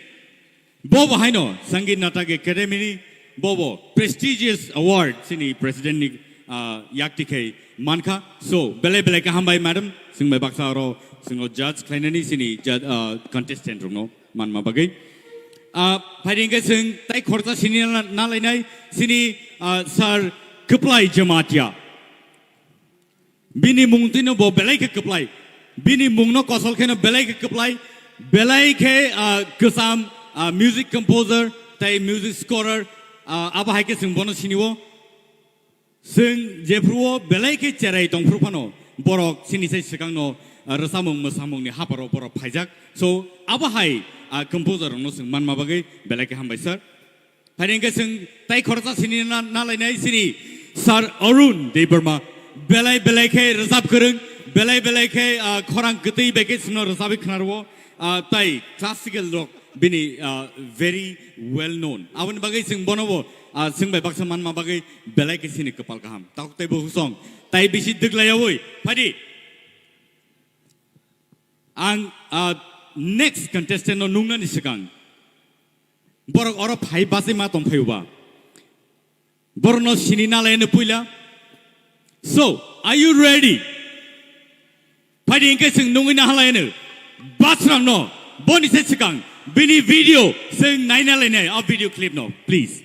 bo bo haino Sangeet Natak Academy ni bo bo prestigious award sini president ni, ah, yakti khai mankha. So, belai belai khe hambai madam, chwng bai baksa oro chwng o judge khlainani sini judge, ah, contestant rokno manma bagwi. Ah, phaidi hingke chwng tei khoroksa sini na-, nalainai sini, ah, Sir Kwplai Jamatia. Bini mung twino bo belai khe kwplai. Bini mungno kosol kheno belai khe kwplai. Belai khe, ah, kwcham, ah, music composer tei music scorer, ah, abo hai khe chwng bono sini o. Chwng jephru o belai khe cherai tongphru phano borok chini sai swkangno, ah, rwchapmung mwsamungni haparo borok phaijak. So, abo hai, ah, composer rokno chwng manma bagwi belai khe hambai sir. Phaidi hingke chwng tai khoroksa sini na-, nalainai sini Sir Arun Debbarma. Belai belai khe rwchap kwrwng, belai belai khe, ah, khorang kwtwi bai khe chwngno rwchapwi khnarwo, ah, tai classical rok bini, ah, very well known. Aboni bagwi chwng bono bo, ah, chwng bai baksa manma bagwi belai khe sini kwpal kaham. Takhuk tei bukhuk song tai bisi dwglaiyaui phaidi. Ang, ah, next contestant no nungnani swkang borok oro phai bachai ma tong phai ba. Borokno sini nalaino puila. So, are you ready? Phaidi hingke chwng nungwi nahalaino. Basrangno boni se swkang bini video chwng naina lainai, a video clip no, please.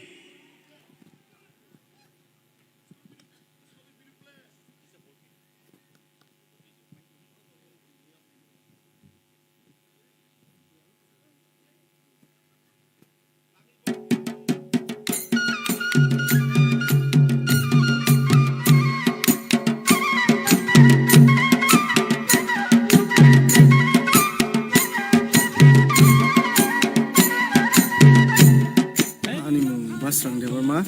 Ani mung Basrang Debbarma.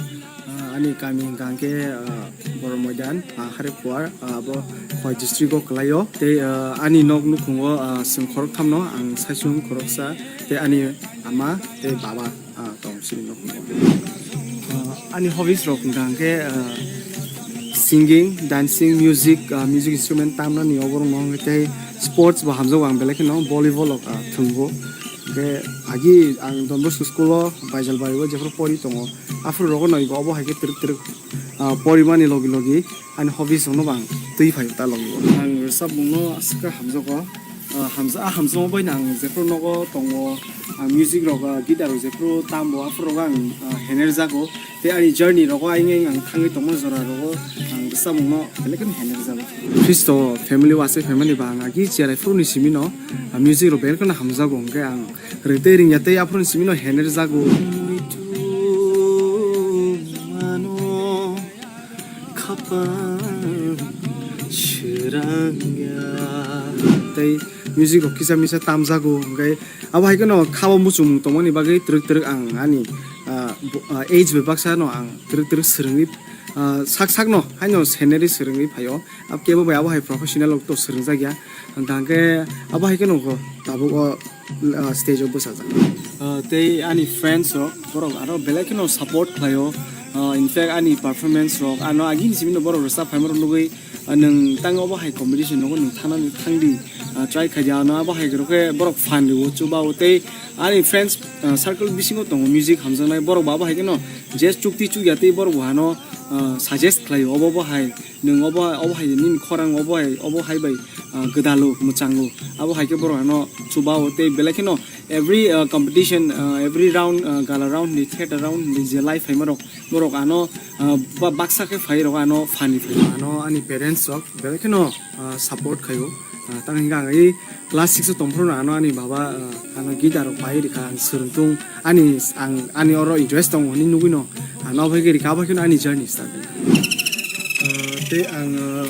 Ah, ani kami hingka hingke, ah, Borok Moidan, ah, Harikuar, ah, abo Khowai district o kwlaio. Tei, ah, ani nok nukhungo, ah, chwng khoroktham no, ang saichung khoroksa, tei ani ama tei baba, ah, tong chini nukhungo. Ah, ani hobbies rok hingka hingke, ah, Singing, dancing, music, ah, music instrument tamnani oborok no hwnkhe tei sports bo hamjago ang belai kheno volleyball rok, ah, thwngbo. Hwnkhe agi ang Don Bosco school o Baijalbari o jephru pori tongo, aphuru rogo no ibo obo hai khe twrwk twrwk, ah, porimani logi logi ani hobbies rok no bo ang twi phai ta logi o. Ang rwchapmung no aswk khe hamjago. Ah, hamja-, ah, hamjakma bai no ang jephru nogo tongo, ah, music rok, ah, guitar rok jephru tambo, aphuru rogo ang, ah, hener jago. Tei ani journey rogo ayang ayang ang thangwi tongma jora rogo ang rwchapmung no belai kheno hener jago. Khristo family o aswk family ba ang agi cherai phuru ni simi no, ah, music rok belai kheno hamjago, hwnkhe ang ring tei ring ya tei aphuru ni simi no hener jago. Khapang srangya. Tei music rok kisa misa tamjago, hwnkhe abo hai kheno khabo muchungmung tongmani bagwi twrwk twrwk ang ani, ah, bo-, ah, age bai baksa no ang twrwk twrwk swrwngwi, ah, sak sak no haino scenery swrwngwi phaio. Ab kebo bai abo hai professional rok to swrwngjak ya. Hwnkhe abo hai kheno kho tabuk o, ah, stage o bwsajak. Ah, tei ani friends rok, borok aro belai kheno support khlaio. Ah, in fact, ani performance rok, ano agini simi no borok rwchap phaima rok nugwi, ah, nwng tang obo hai competition rogo nwng thanani thangdi, ah, try khaidi, ano abo hai rok khe borok fan rwo, chuba o. Tei ani friends, ah, circle bisingo tongo music hamjaknai, borok bo abo hai kheno je chukti chukya tei borok bo ano, ah, suggest khlaio, obo bo hai nwng obo, obo hai nini khorang obo hai, obo hai bai, ah, gwdalo, mwchango. Abo hai khe borok ano chuba o tei belai kheno every, ah, competition, ah, every round, ah, gala round ni, theater round ni je live phaima rok, borok ano, ah, ba-, baksa khe phai rok ano fan ni phai. Ano ani parents rok belai kheno, ah, support khaio. Ah, tang hingkha ang i class six o tongphuru no ano ani baba, ah, ano guitar rok pai rikha, ang swrwngthung, ani, ang, ani oro interest tongo hinwi nugwi no, ano abo hai khe rikha, abo hai kheno ani journey start. Ah, tei ang, ah,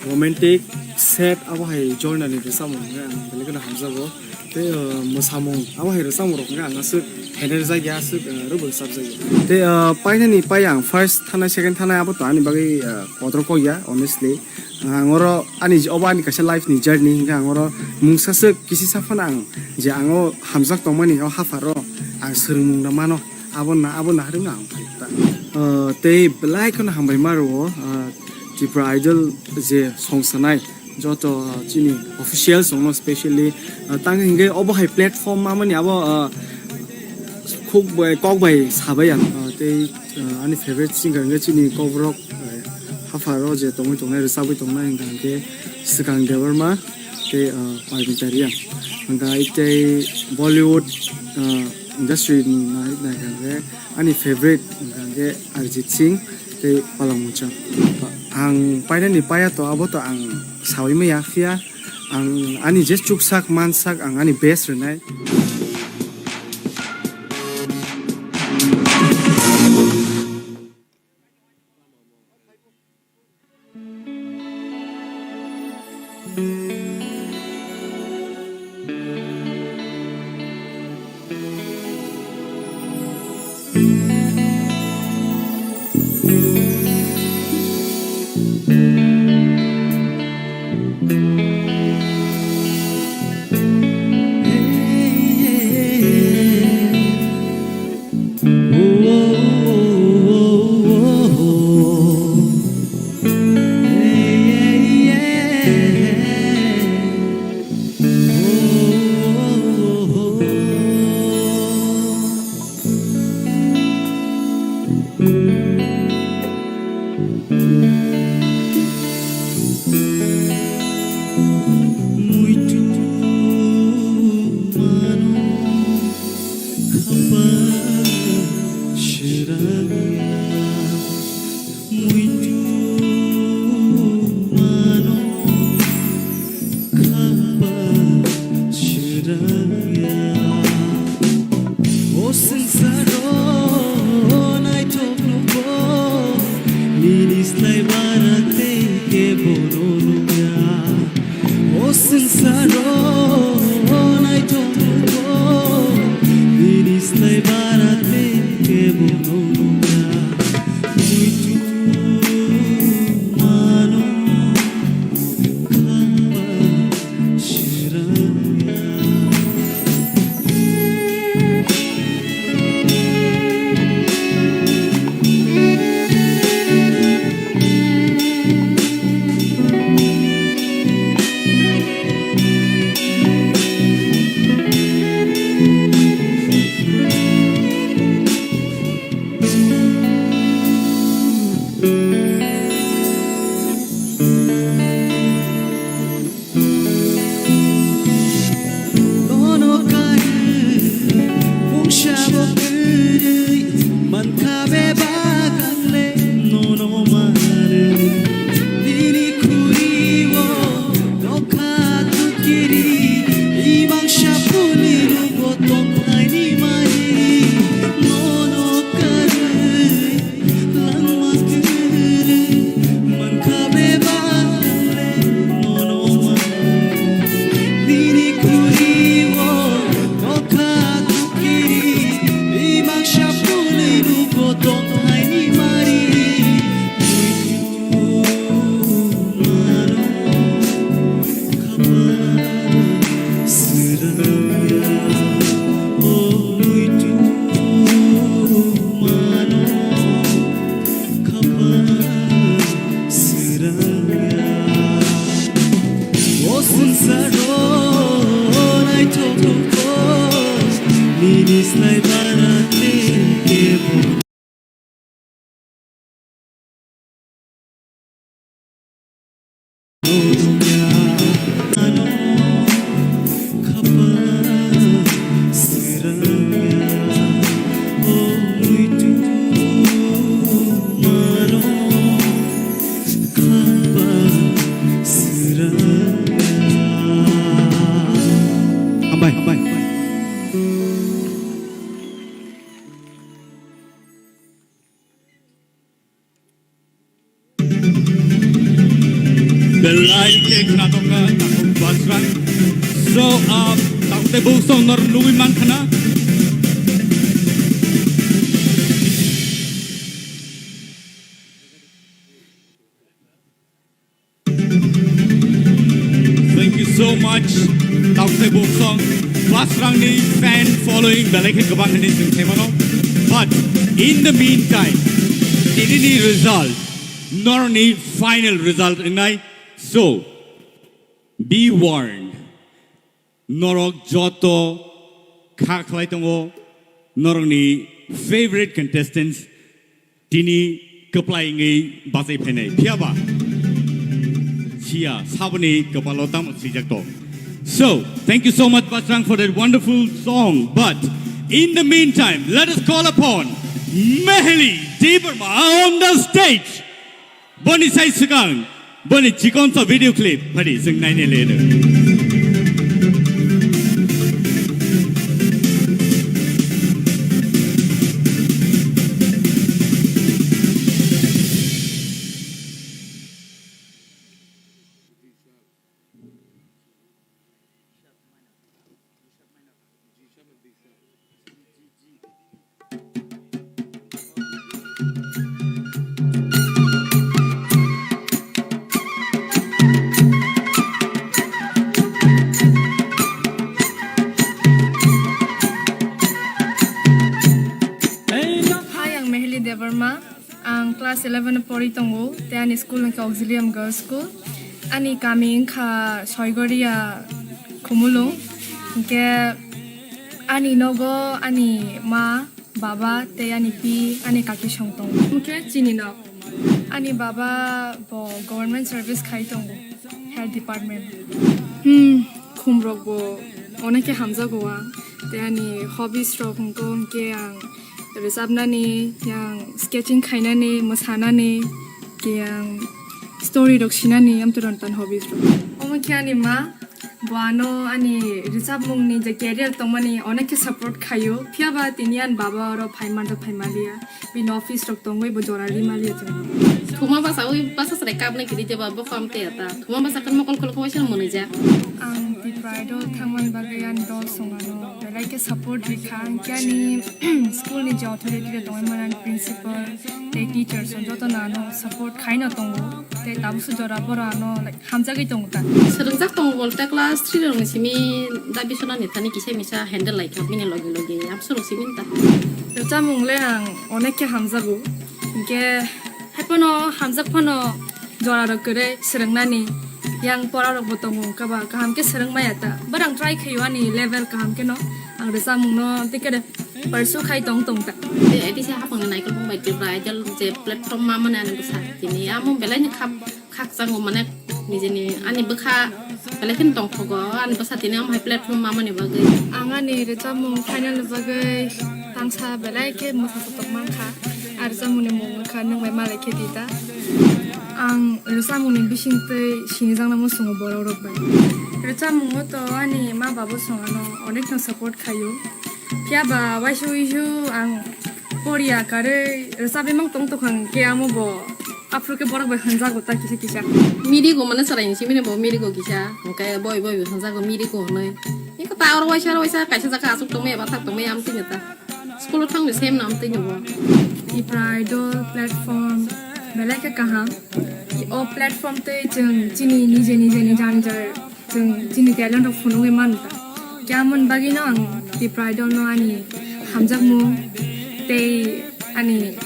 romantic, sad abo hai genre ni rwchapmung hwnkhe ang belai kheno hamjago. Tei, ah, mwsamung abo hai rwchapmung rok hwnkhe ang aswk hener jak ya, aswk, ah, rwbwk chap jak ya. Tei, ah, painani pai ang first thanai, second thanai abo to ani bagwi, ah, kotor kok ya, honestly. Ang oro ani je-, obo ani kaisa life ni journey hingkhe ang oro mungsa swk kisi sa phano ang je ang o hamjak tongmani o hapharo ang swrwngmung no mano, abo na, abo naharwi no ang phai ta. Ah, tei belai kheno hambai ma rwo, ah, Tripura Idol je song sanai joto, ah, chini officials rok no specially, ah, tang hingkhe obo hai platform mamani abo, ah, khuk bai, kok bai sabai ang, ah, tei, ah, ani favorite singer hingkhe chini Kokborok, ah, hapharo je tongwi tongnai, rwchapwi tongnai hingkha hingkhe Swkang Debbarma tei, ah, Parmita Reang. Hingkha tei Bollywood, ah, industry ni nai-, naikha hingkhe ani favorite hingkha hingkhe Arijit Singh tei Palak Mongcham. Ang painani paiya to abo to ang saui maya, phiya ang ani je chuksak mansak ang ani best rwnai. Swngcharo naithok rwkho, nini slai bara tei kebo. Hambai, hambai. Belai khe khna tongkha takhuk Basrang. So, ah, takhuk tei buk song nor nugui mankha na. Thank you so much. Takhuk tei buk song Basrangni fan following belai khe kwbang hinwi chwng sai mano. But in the meantime, tinini result, norni final result wngnai. So, be warned. Norok joto kha khlai tongo, norokni favorite contestants tini kwplai wngwi bachai phainai. Phiyaba siya saboni kwpalo tamo swijak to. So, thank you so much, Basrang, for that wonderful song. But in the meantime, let us call upon Meheli Debbarma on the stage. Boni sai swkang, boni chikonsa video clip phadi chwng nainai le. Hi, ang Meheli Debbarma. Ang class eleven o pori tongo, tei ani school wngkha Auxilium Girls School. Ani kami wngkha Soigoria Khumulwng. Hinkhe ani nogo ani ma, baba tei ani pi, ani kaki song tongo. Hinkhe chini nok. Ani baba bo government service khai tongo, health department. Hmm, khumrok bo onek khe hamjago ang. Tei ani hobbies rok hwnkhe, hwnkhe ang rwchapnani, yang sketching khainani, mwsanani, yang story rok sinani, amtwi rwng tan hobbies rok. Omo khe ani ma, bo ano ani rwchapmungni je career tongmani onek khe support khaio, phiyaba tini ani baba oro phai manjak phai maliya, bini office rok tongwi bo jora ri maliya chwng. Thuma basa wi basa chwrai kapnai kiri jeba bo kam te ta. Thuma basa kan mokol kol khawaisa mwnwi ja. Ang Tipra Idol thangmani bagwi ani dol song ano belai khe support rikha, hwnkhe ani school ni je authority rok tongwi mani principal tei teachers rok joto no ano support khaino tongo, tei tabukso jora boro ano, like, hamjagwi tongo ta. Swrwngjak tongo bolte class three rokni simi da bisona ni thani kisa misa handle laikha bini logi logi amsorok simi ta. Rwchapmung le ang onek khe hamjago, hinkhe haiphano hamjak phano jora rok kwrwi swrwngnani yang pora rok bo tongo, wngkha ba kaham khe swrwng maya ta. But ang try khaio ani level kaham khe no, ang rwchapmung no tei khe pursue khai tong tong ta. Tei A D C hapang ni naikolbong bai Tipra Idol je platform ma mani ani bwsa tini amo belai ni khap khakchangma mane nijeni ani bwkha belai kheno tongthogo ani bwsa tini omo hai platform ma mani bagwi. Ang ani rwchapmung final ni bagwi tangsa belai khe mwsa sotok mankha. Ar rwchapmungni mung wngkha Nwng Bai Malai Khe Di Ta. Ang rwchapmungni bisingtwi sinijakna muchungo borok rok bai. Rwchapmungo to ani ma babo song ano onekno support khaio. Phiya ba waisa waisa ang poriya karwi rwchapwi mang tong tongkha, hwnkhe amo bo aphuru khe borok bai hwnjago ta kisa kisa. Mirigo mane chwrai ni simi bo mirigo kisa, hwnkhe boi boi bo hwnjago mirigo hwnwi. Eko ta oro waisa oro waisa kaisa jaga aswk tongmaya bathak tongmaya amtwino ta. School o thangwi sem no amtwino bo. Tipra Idol platform belai khe kaham. O platform tei chwng chini nije nije ni jani jai Chwng chini talent rok phunugwi mano ta. Khe amoni bagwino ang Tipra Idol no ani hamjakmung tei ani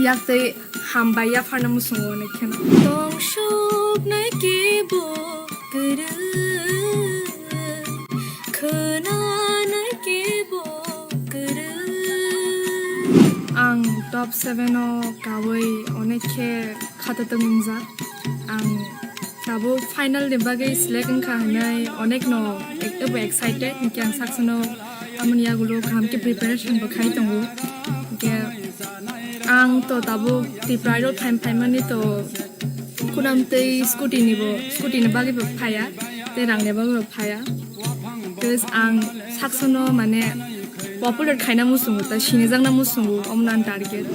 yak tei hambai yapharna muchungo hwnwi kheno. Tong suknai kebo kwrwi Top seven o kawi onek khe khata tongmung jak. Ang tabuk final ni bagwi select wngkha hwnwi onek no ek-, ebo excited, hinkhe ang saksono amoni yagulo kaham khe preparation bo khai tongo. Hinkhe ang to tabuk Tipra Idol phaim phaimani to khunam tei scooty ni bo, scooty ni bagwi bo phaya, tei rang ni bagwi bo phaya. Because ang saksono mane popular khaina muchungo, ta sinijakna muchungo, omo no ang target.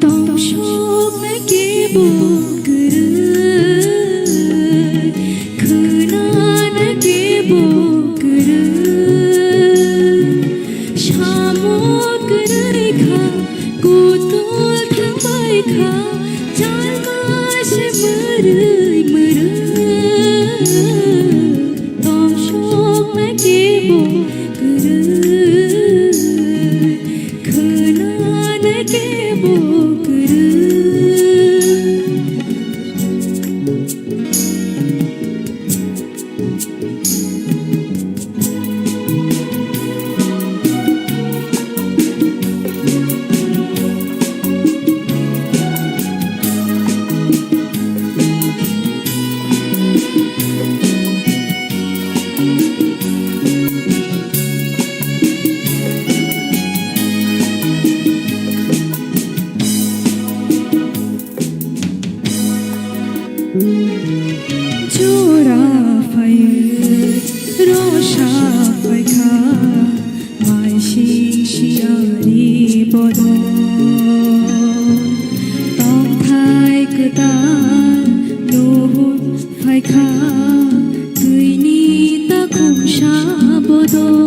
Tongthokna kebo kwrwi, khwnana kebo kwrwi, samo kwrwi kha, kutul thangbai kha, chalma se mwrwi mwrwi. Tongthokna kebo kwrwi, khwnana kebo kwrwi. Jora phai, rosa phaikha, maising siyari bodol. Tongthai kwtal nuhun phaikha, twini takhumsa bodol.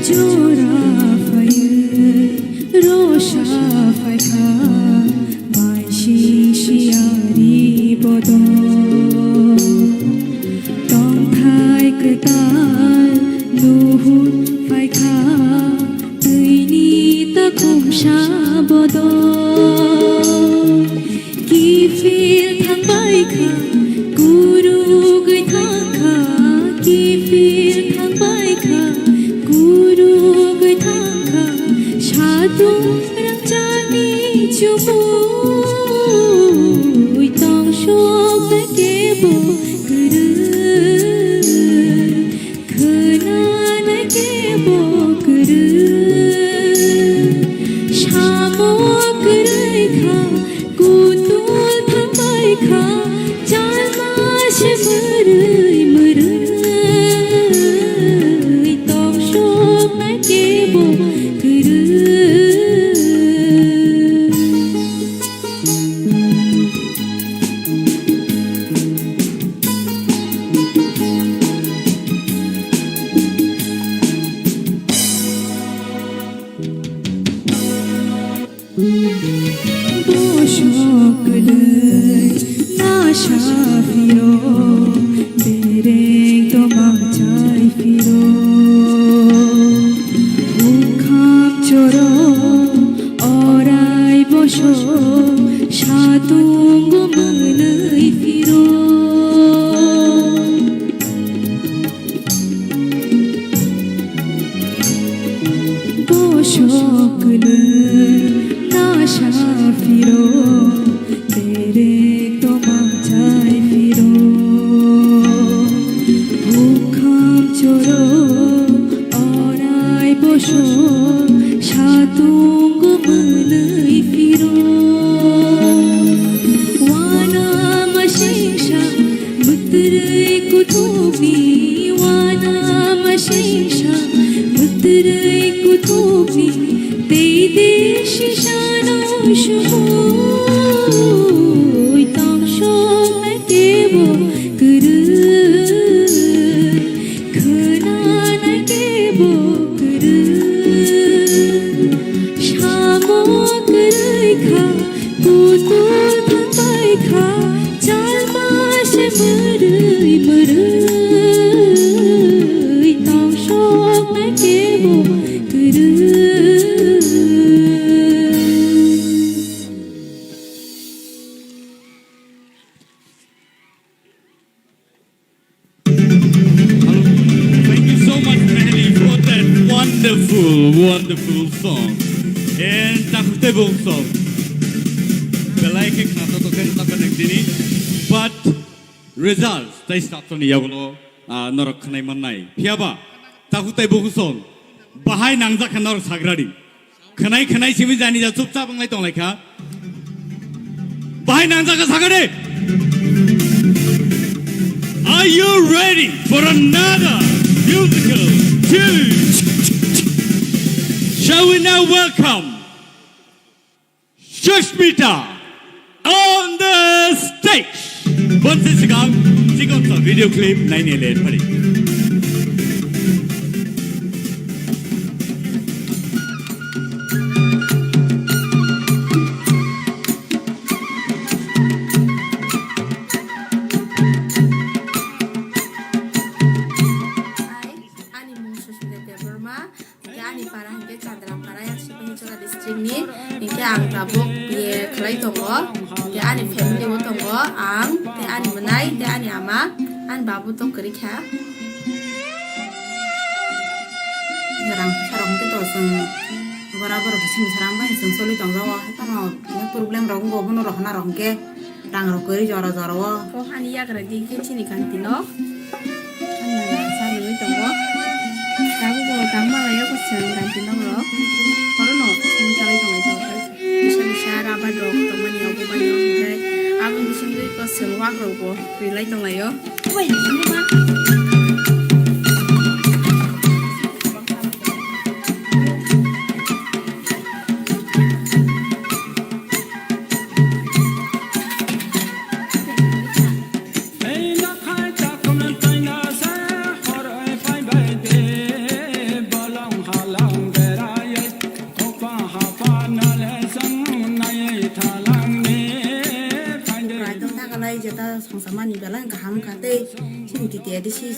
Jora phaiwi rosa phaikha, maising siyari bodol. Tongthai kwtal nuhun phaikha, twini takhumsa bodol. Kiphil thangbai kha, kurugwi thangkha, kiphil thangbai kha, kurugwi thangkha, satung rangchakni chumui tongthokna kebo kwrwi. Khwnana kebo kwrwi, samo kwrwi kha, kutul thangbai kha, chalma se mwrwi mwrwi, tongthokna kebo kwrwi. Bosok kwdwi nasa phiro, bereng toma chai phiro, hukham choro orai bosok satungo mwnwi phiro. Bosok kwlwi nasa phiro, bereng toma chai phiro. Hukham choro orai bosok satungo mwnwi phiro. Wana masingsa mwtwrwi kuthukni, wana masingsa mwtwrwi kuthukni, tei de sisano sumui tongthokna kebo kwrwi. Khwnana kebo kwrwi, Wonderful song. And Takhuk Teibo song. Belai khe khna to khe ta khe nang dini. But results tei satoni yagulo, ah, norok khwnai mannai. Phiyaba Takhuk Teibo song. Bahai nangjak kha norok sagradi. Khwnai khwnai simi jani ja chupchap wnglai tong lai kha. Bahai nangjak kha sagradi. Are you ready for another musical tune? Shall we now welcome Sushmita on the stage? Bonsi sikang, sikang sa video clip naini le pari. Ani mung Sushmita Debbarma, hingke ani para hingke Chandra para, yang Sipahichora district ni, hingke ang tabuk B A khlai tongo, hingke ani family bo tongo, ang, tei ani mwnai, tei ani ama, ani babu tong kwrwi kha. Rang phaisa rok hingke to chwng bora bora khe sini sarang bai chwng choli tong jago, haikhe no problem rok wngkha, bono rohorna rok hingke. Rang rok kwrwi jora jora o. Kok ani yagra di khe chini kanti no. Ani yagra sa nungwi tongo. Tabuk bo tangma lai o kwchwng kanti no rok. Oro no sini chalai tongo. Bisa bisa rabar rok tongmani obo bai no hwnkhe aboni bisingtwi kwchwng wak rok bo kwrwi lai tong lai o. Bai bisingtwi ma. Raitong thakalai jeta songsamani belai kaham kha tei chini T T A D C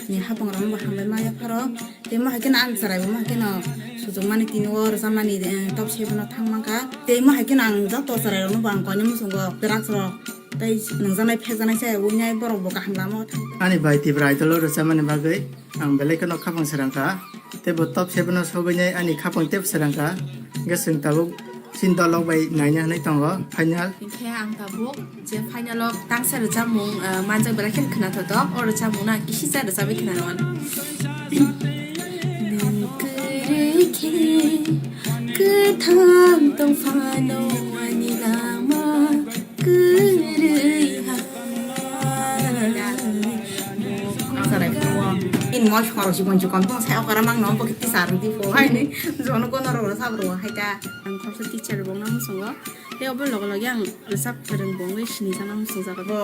ni hapang rok bo hambai maya pharo. Tei mo hai kheno ang chwrai bo mo hai kheno sujukmani tini o rwchapmani, eh, top seven o thang mankha. Tei mo hai kheno ang joto chwrai rokno bo ang koinwi muchungo drugs rok tei nungjaknai phekjaknai se wngnai borok bo kaham lama o thang. Ani bai Tipra Idol o rwchapmani bagwi ang belai kheno khapang srang kha. Tei bo top seven o sogwinai ani khapang tei srang kha. Hwnkhe chwng tabuk chini dolok bai naina hinwi tongo final. Hinkhe ang tabuk je final o tangsa rwchapmung, ah, manjak belai kheno khwnathok tok. O rwchapmung no ang kisisa rwchapwi khwnana mano. Nwng kwrwi khe kwthang tong phano ani lama kwrwi ha. Ang sarai phuo. In mo khorok si bonsi kon tong sai okara mang no bo kiti sar di pho hai ni. Jono kono ro sab ro hai ta. Ang khoroksa teacher bo nang songo. Tei obo loge loge ang rwchap kwrwng bo wngwi sini sana muchungjago. Bo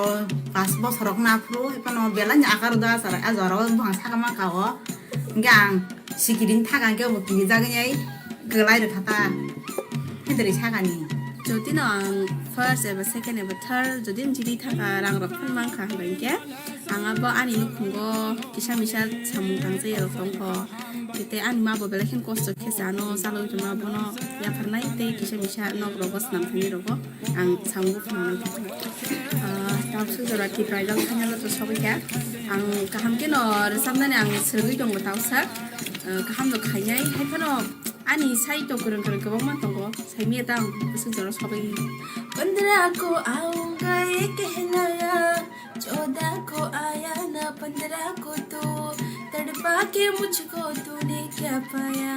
pas bosor rok na phuru, hai phano belai ni akar da achar, a jora o buphang saka mankha o. Hingke ang sikiri thaka hingke bo kirijagwi nai kwlai rwkha ta. Hindri sakani. Jodi no ang first eba second eba third, jodi ang jidi thaka rang rok phano mankha hingke. Ang abo ani nukhungo kisa misa samung tangsa ya rok tongkho. Tei ani ma bo belai khe kosto khe se ano chalwi tongma bono yapharnai tei kisa misa nok rogo swnam thani rogo ang samung phunuknai khe. Ah, tawswk jora Tipra Idol final o to sogwi kha. Ang kaham khe no rwchapnani ang swrwngwi tongo tawsa. Ah, kaham no khainai hai phano ani sai to kwrwng kwrwng kwbangma tongo. Saimaya ta ang bwswk jora sogwi. Pandra ko aunga ye kehlaya. चौदह को आया ना पंद्रह को तू, तड़पा के मुझको तूने क्या पाया।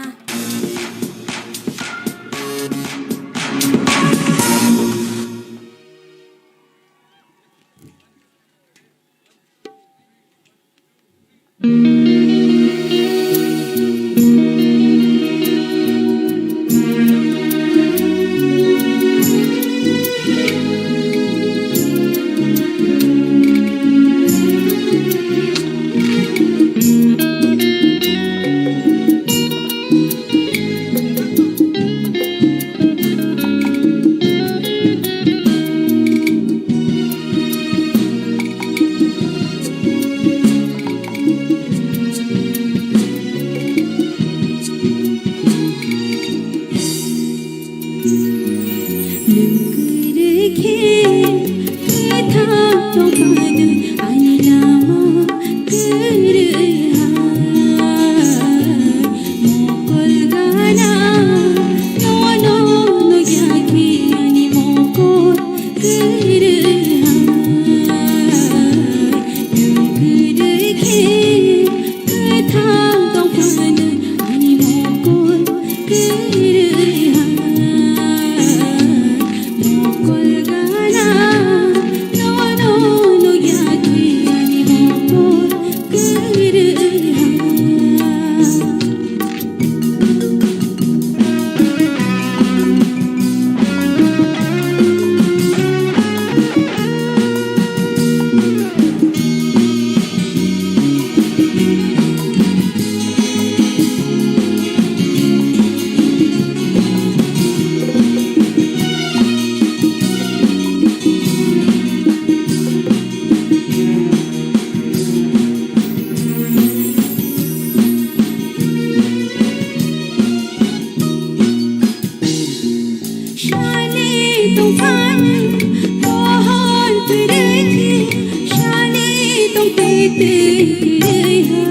Twi kwrwi ha.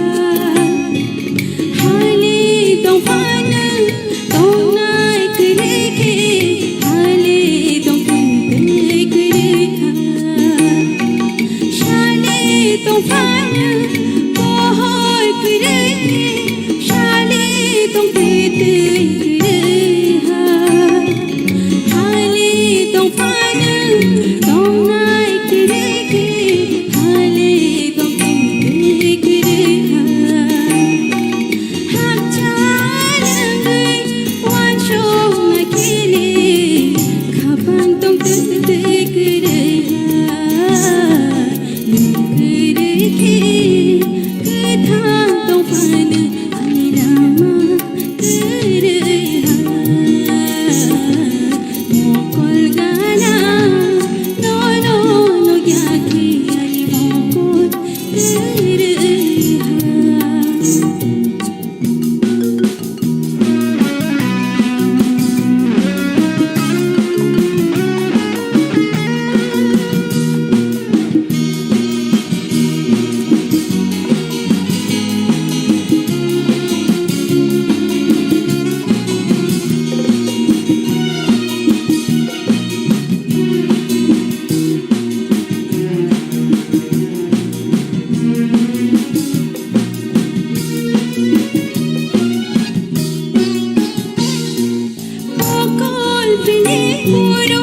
Hali tongphano tongnai kwrwi khe, hali tongphano twi kwrwi ha. Sali tongphano pohor kwrwi khe, sali tongphano twi kwrwi ha. Hali tongphano tongnai kwrwi khe, hali tongphano twi kwrwi ha. Hakcha langwi wansokna khe le, khapang tongphano twi kwrwi ha. Nwng kwrwi khe kwthang tongphano ani lama kwrwi ha. Mokol gana nono nukya khe ani mokol kwrwi ha. Mokol pini puro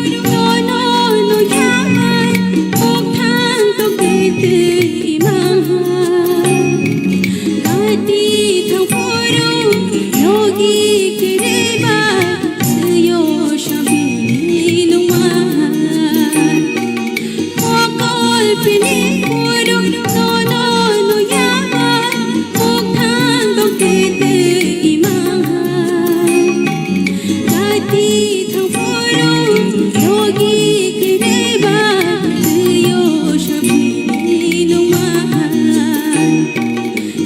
nono nukya, mokthang tongtwi twi maha. Gati thang puro logi kireba, suyo shabini nungma. Mokol pini puro nono nukya, mokthang tongtwi twi maha. Gati thang puro logi kireba, suyo shabini nungma.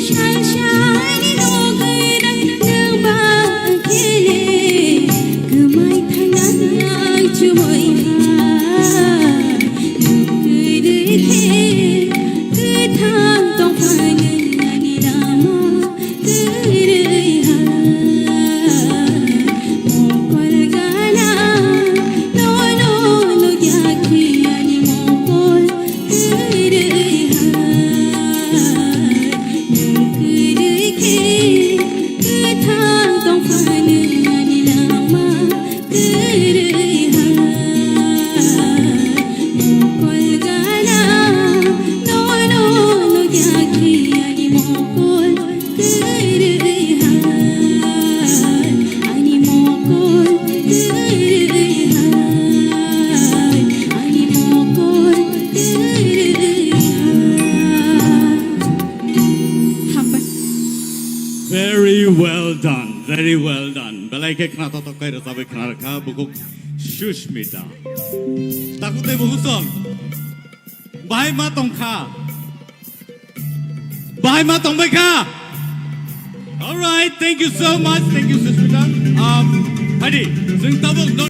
Sal sani nogwrang nwng ba khe le, kwmai thangna nang chumui ha. Nwng kwrwi khe kwthang tongphai nwng ani lama kwrwi ha. Mokol gana nono nukya khe ani mokol kwrwi ha. Nwng kwrwi khe kwthang tongphano ani lama kwrwi ha. Mokol gana nono nukya khe ani mokol kwrwi ha. Ani mokol kwrwi ha. Ani mokol kwrwi ha. Hambai. Very well done, very well done. Belai khe khna totok kai rwchabwi khna rwkha bukhuk Sushmita. Takhuk tei bukhuk song. Bahai ma tongkha. Bahai ma tongbai kha. All right, thank you so much. Thank you, Sushmita. Um, hadi, jeng tabuk no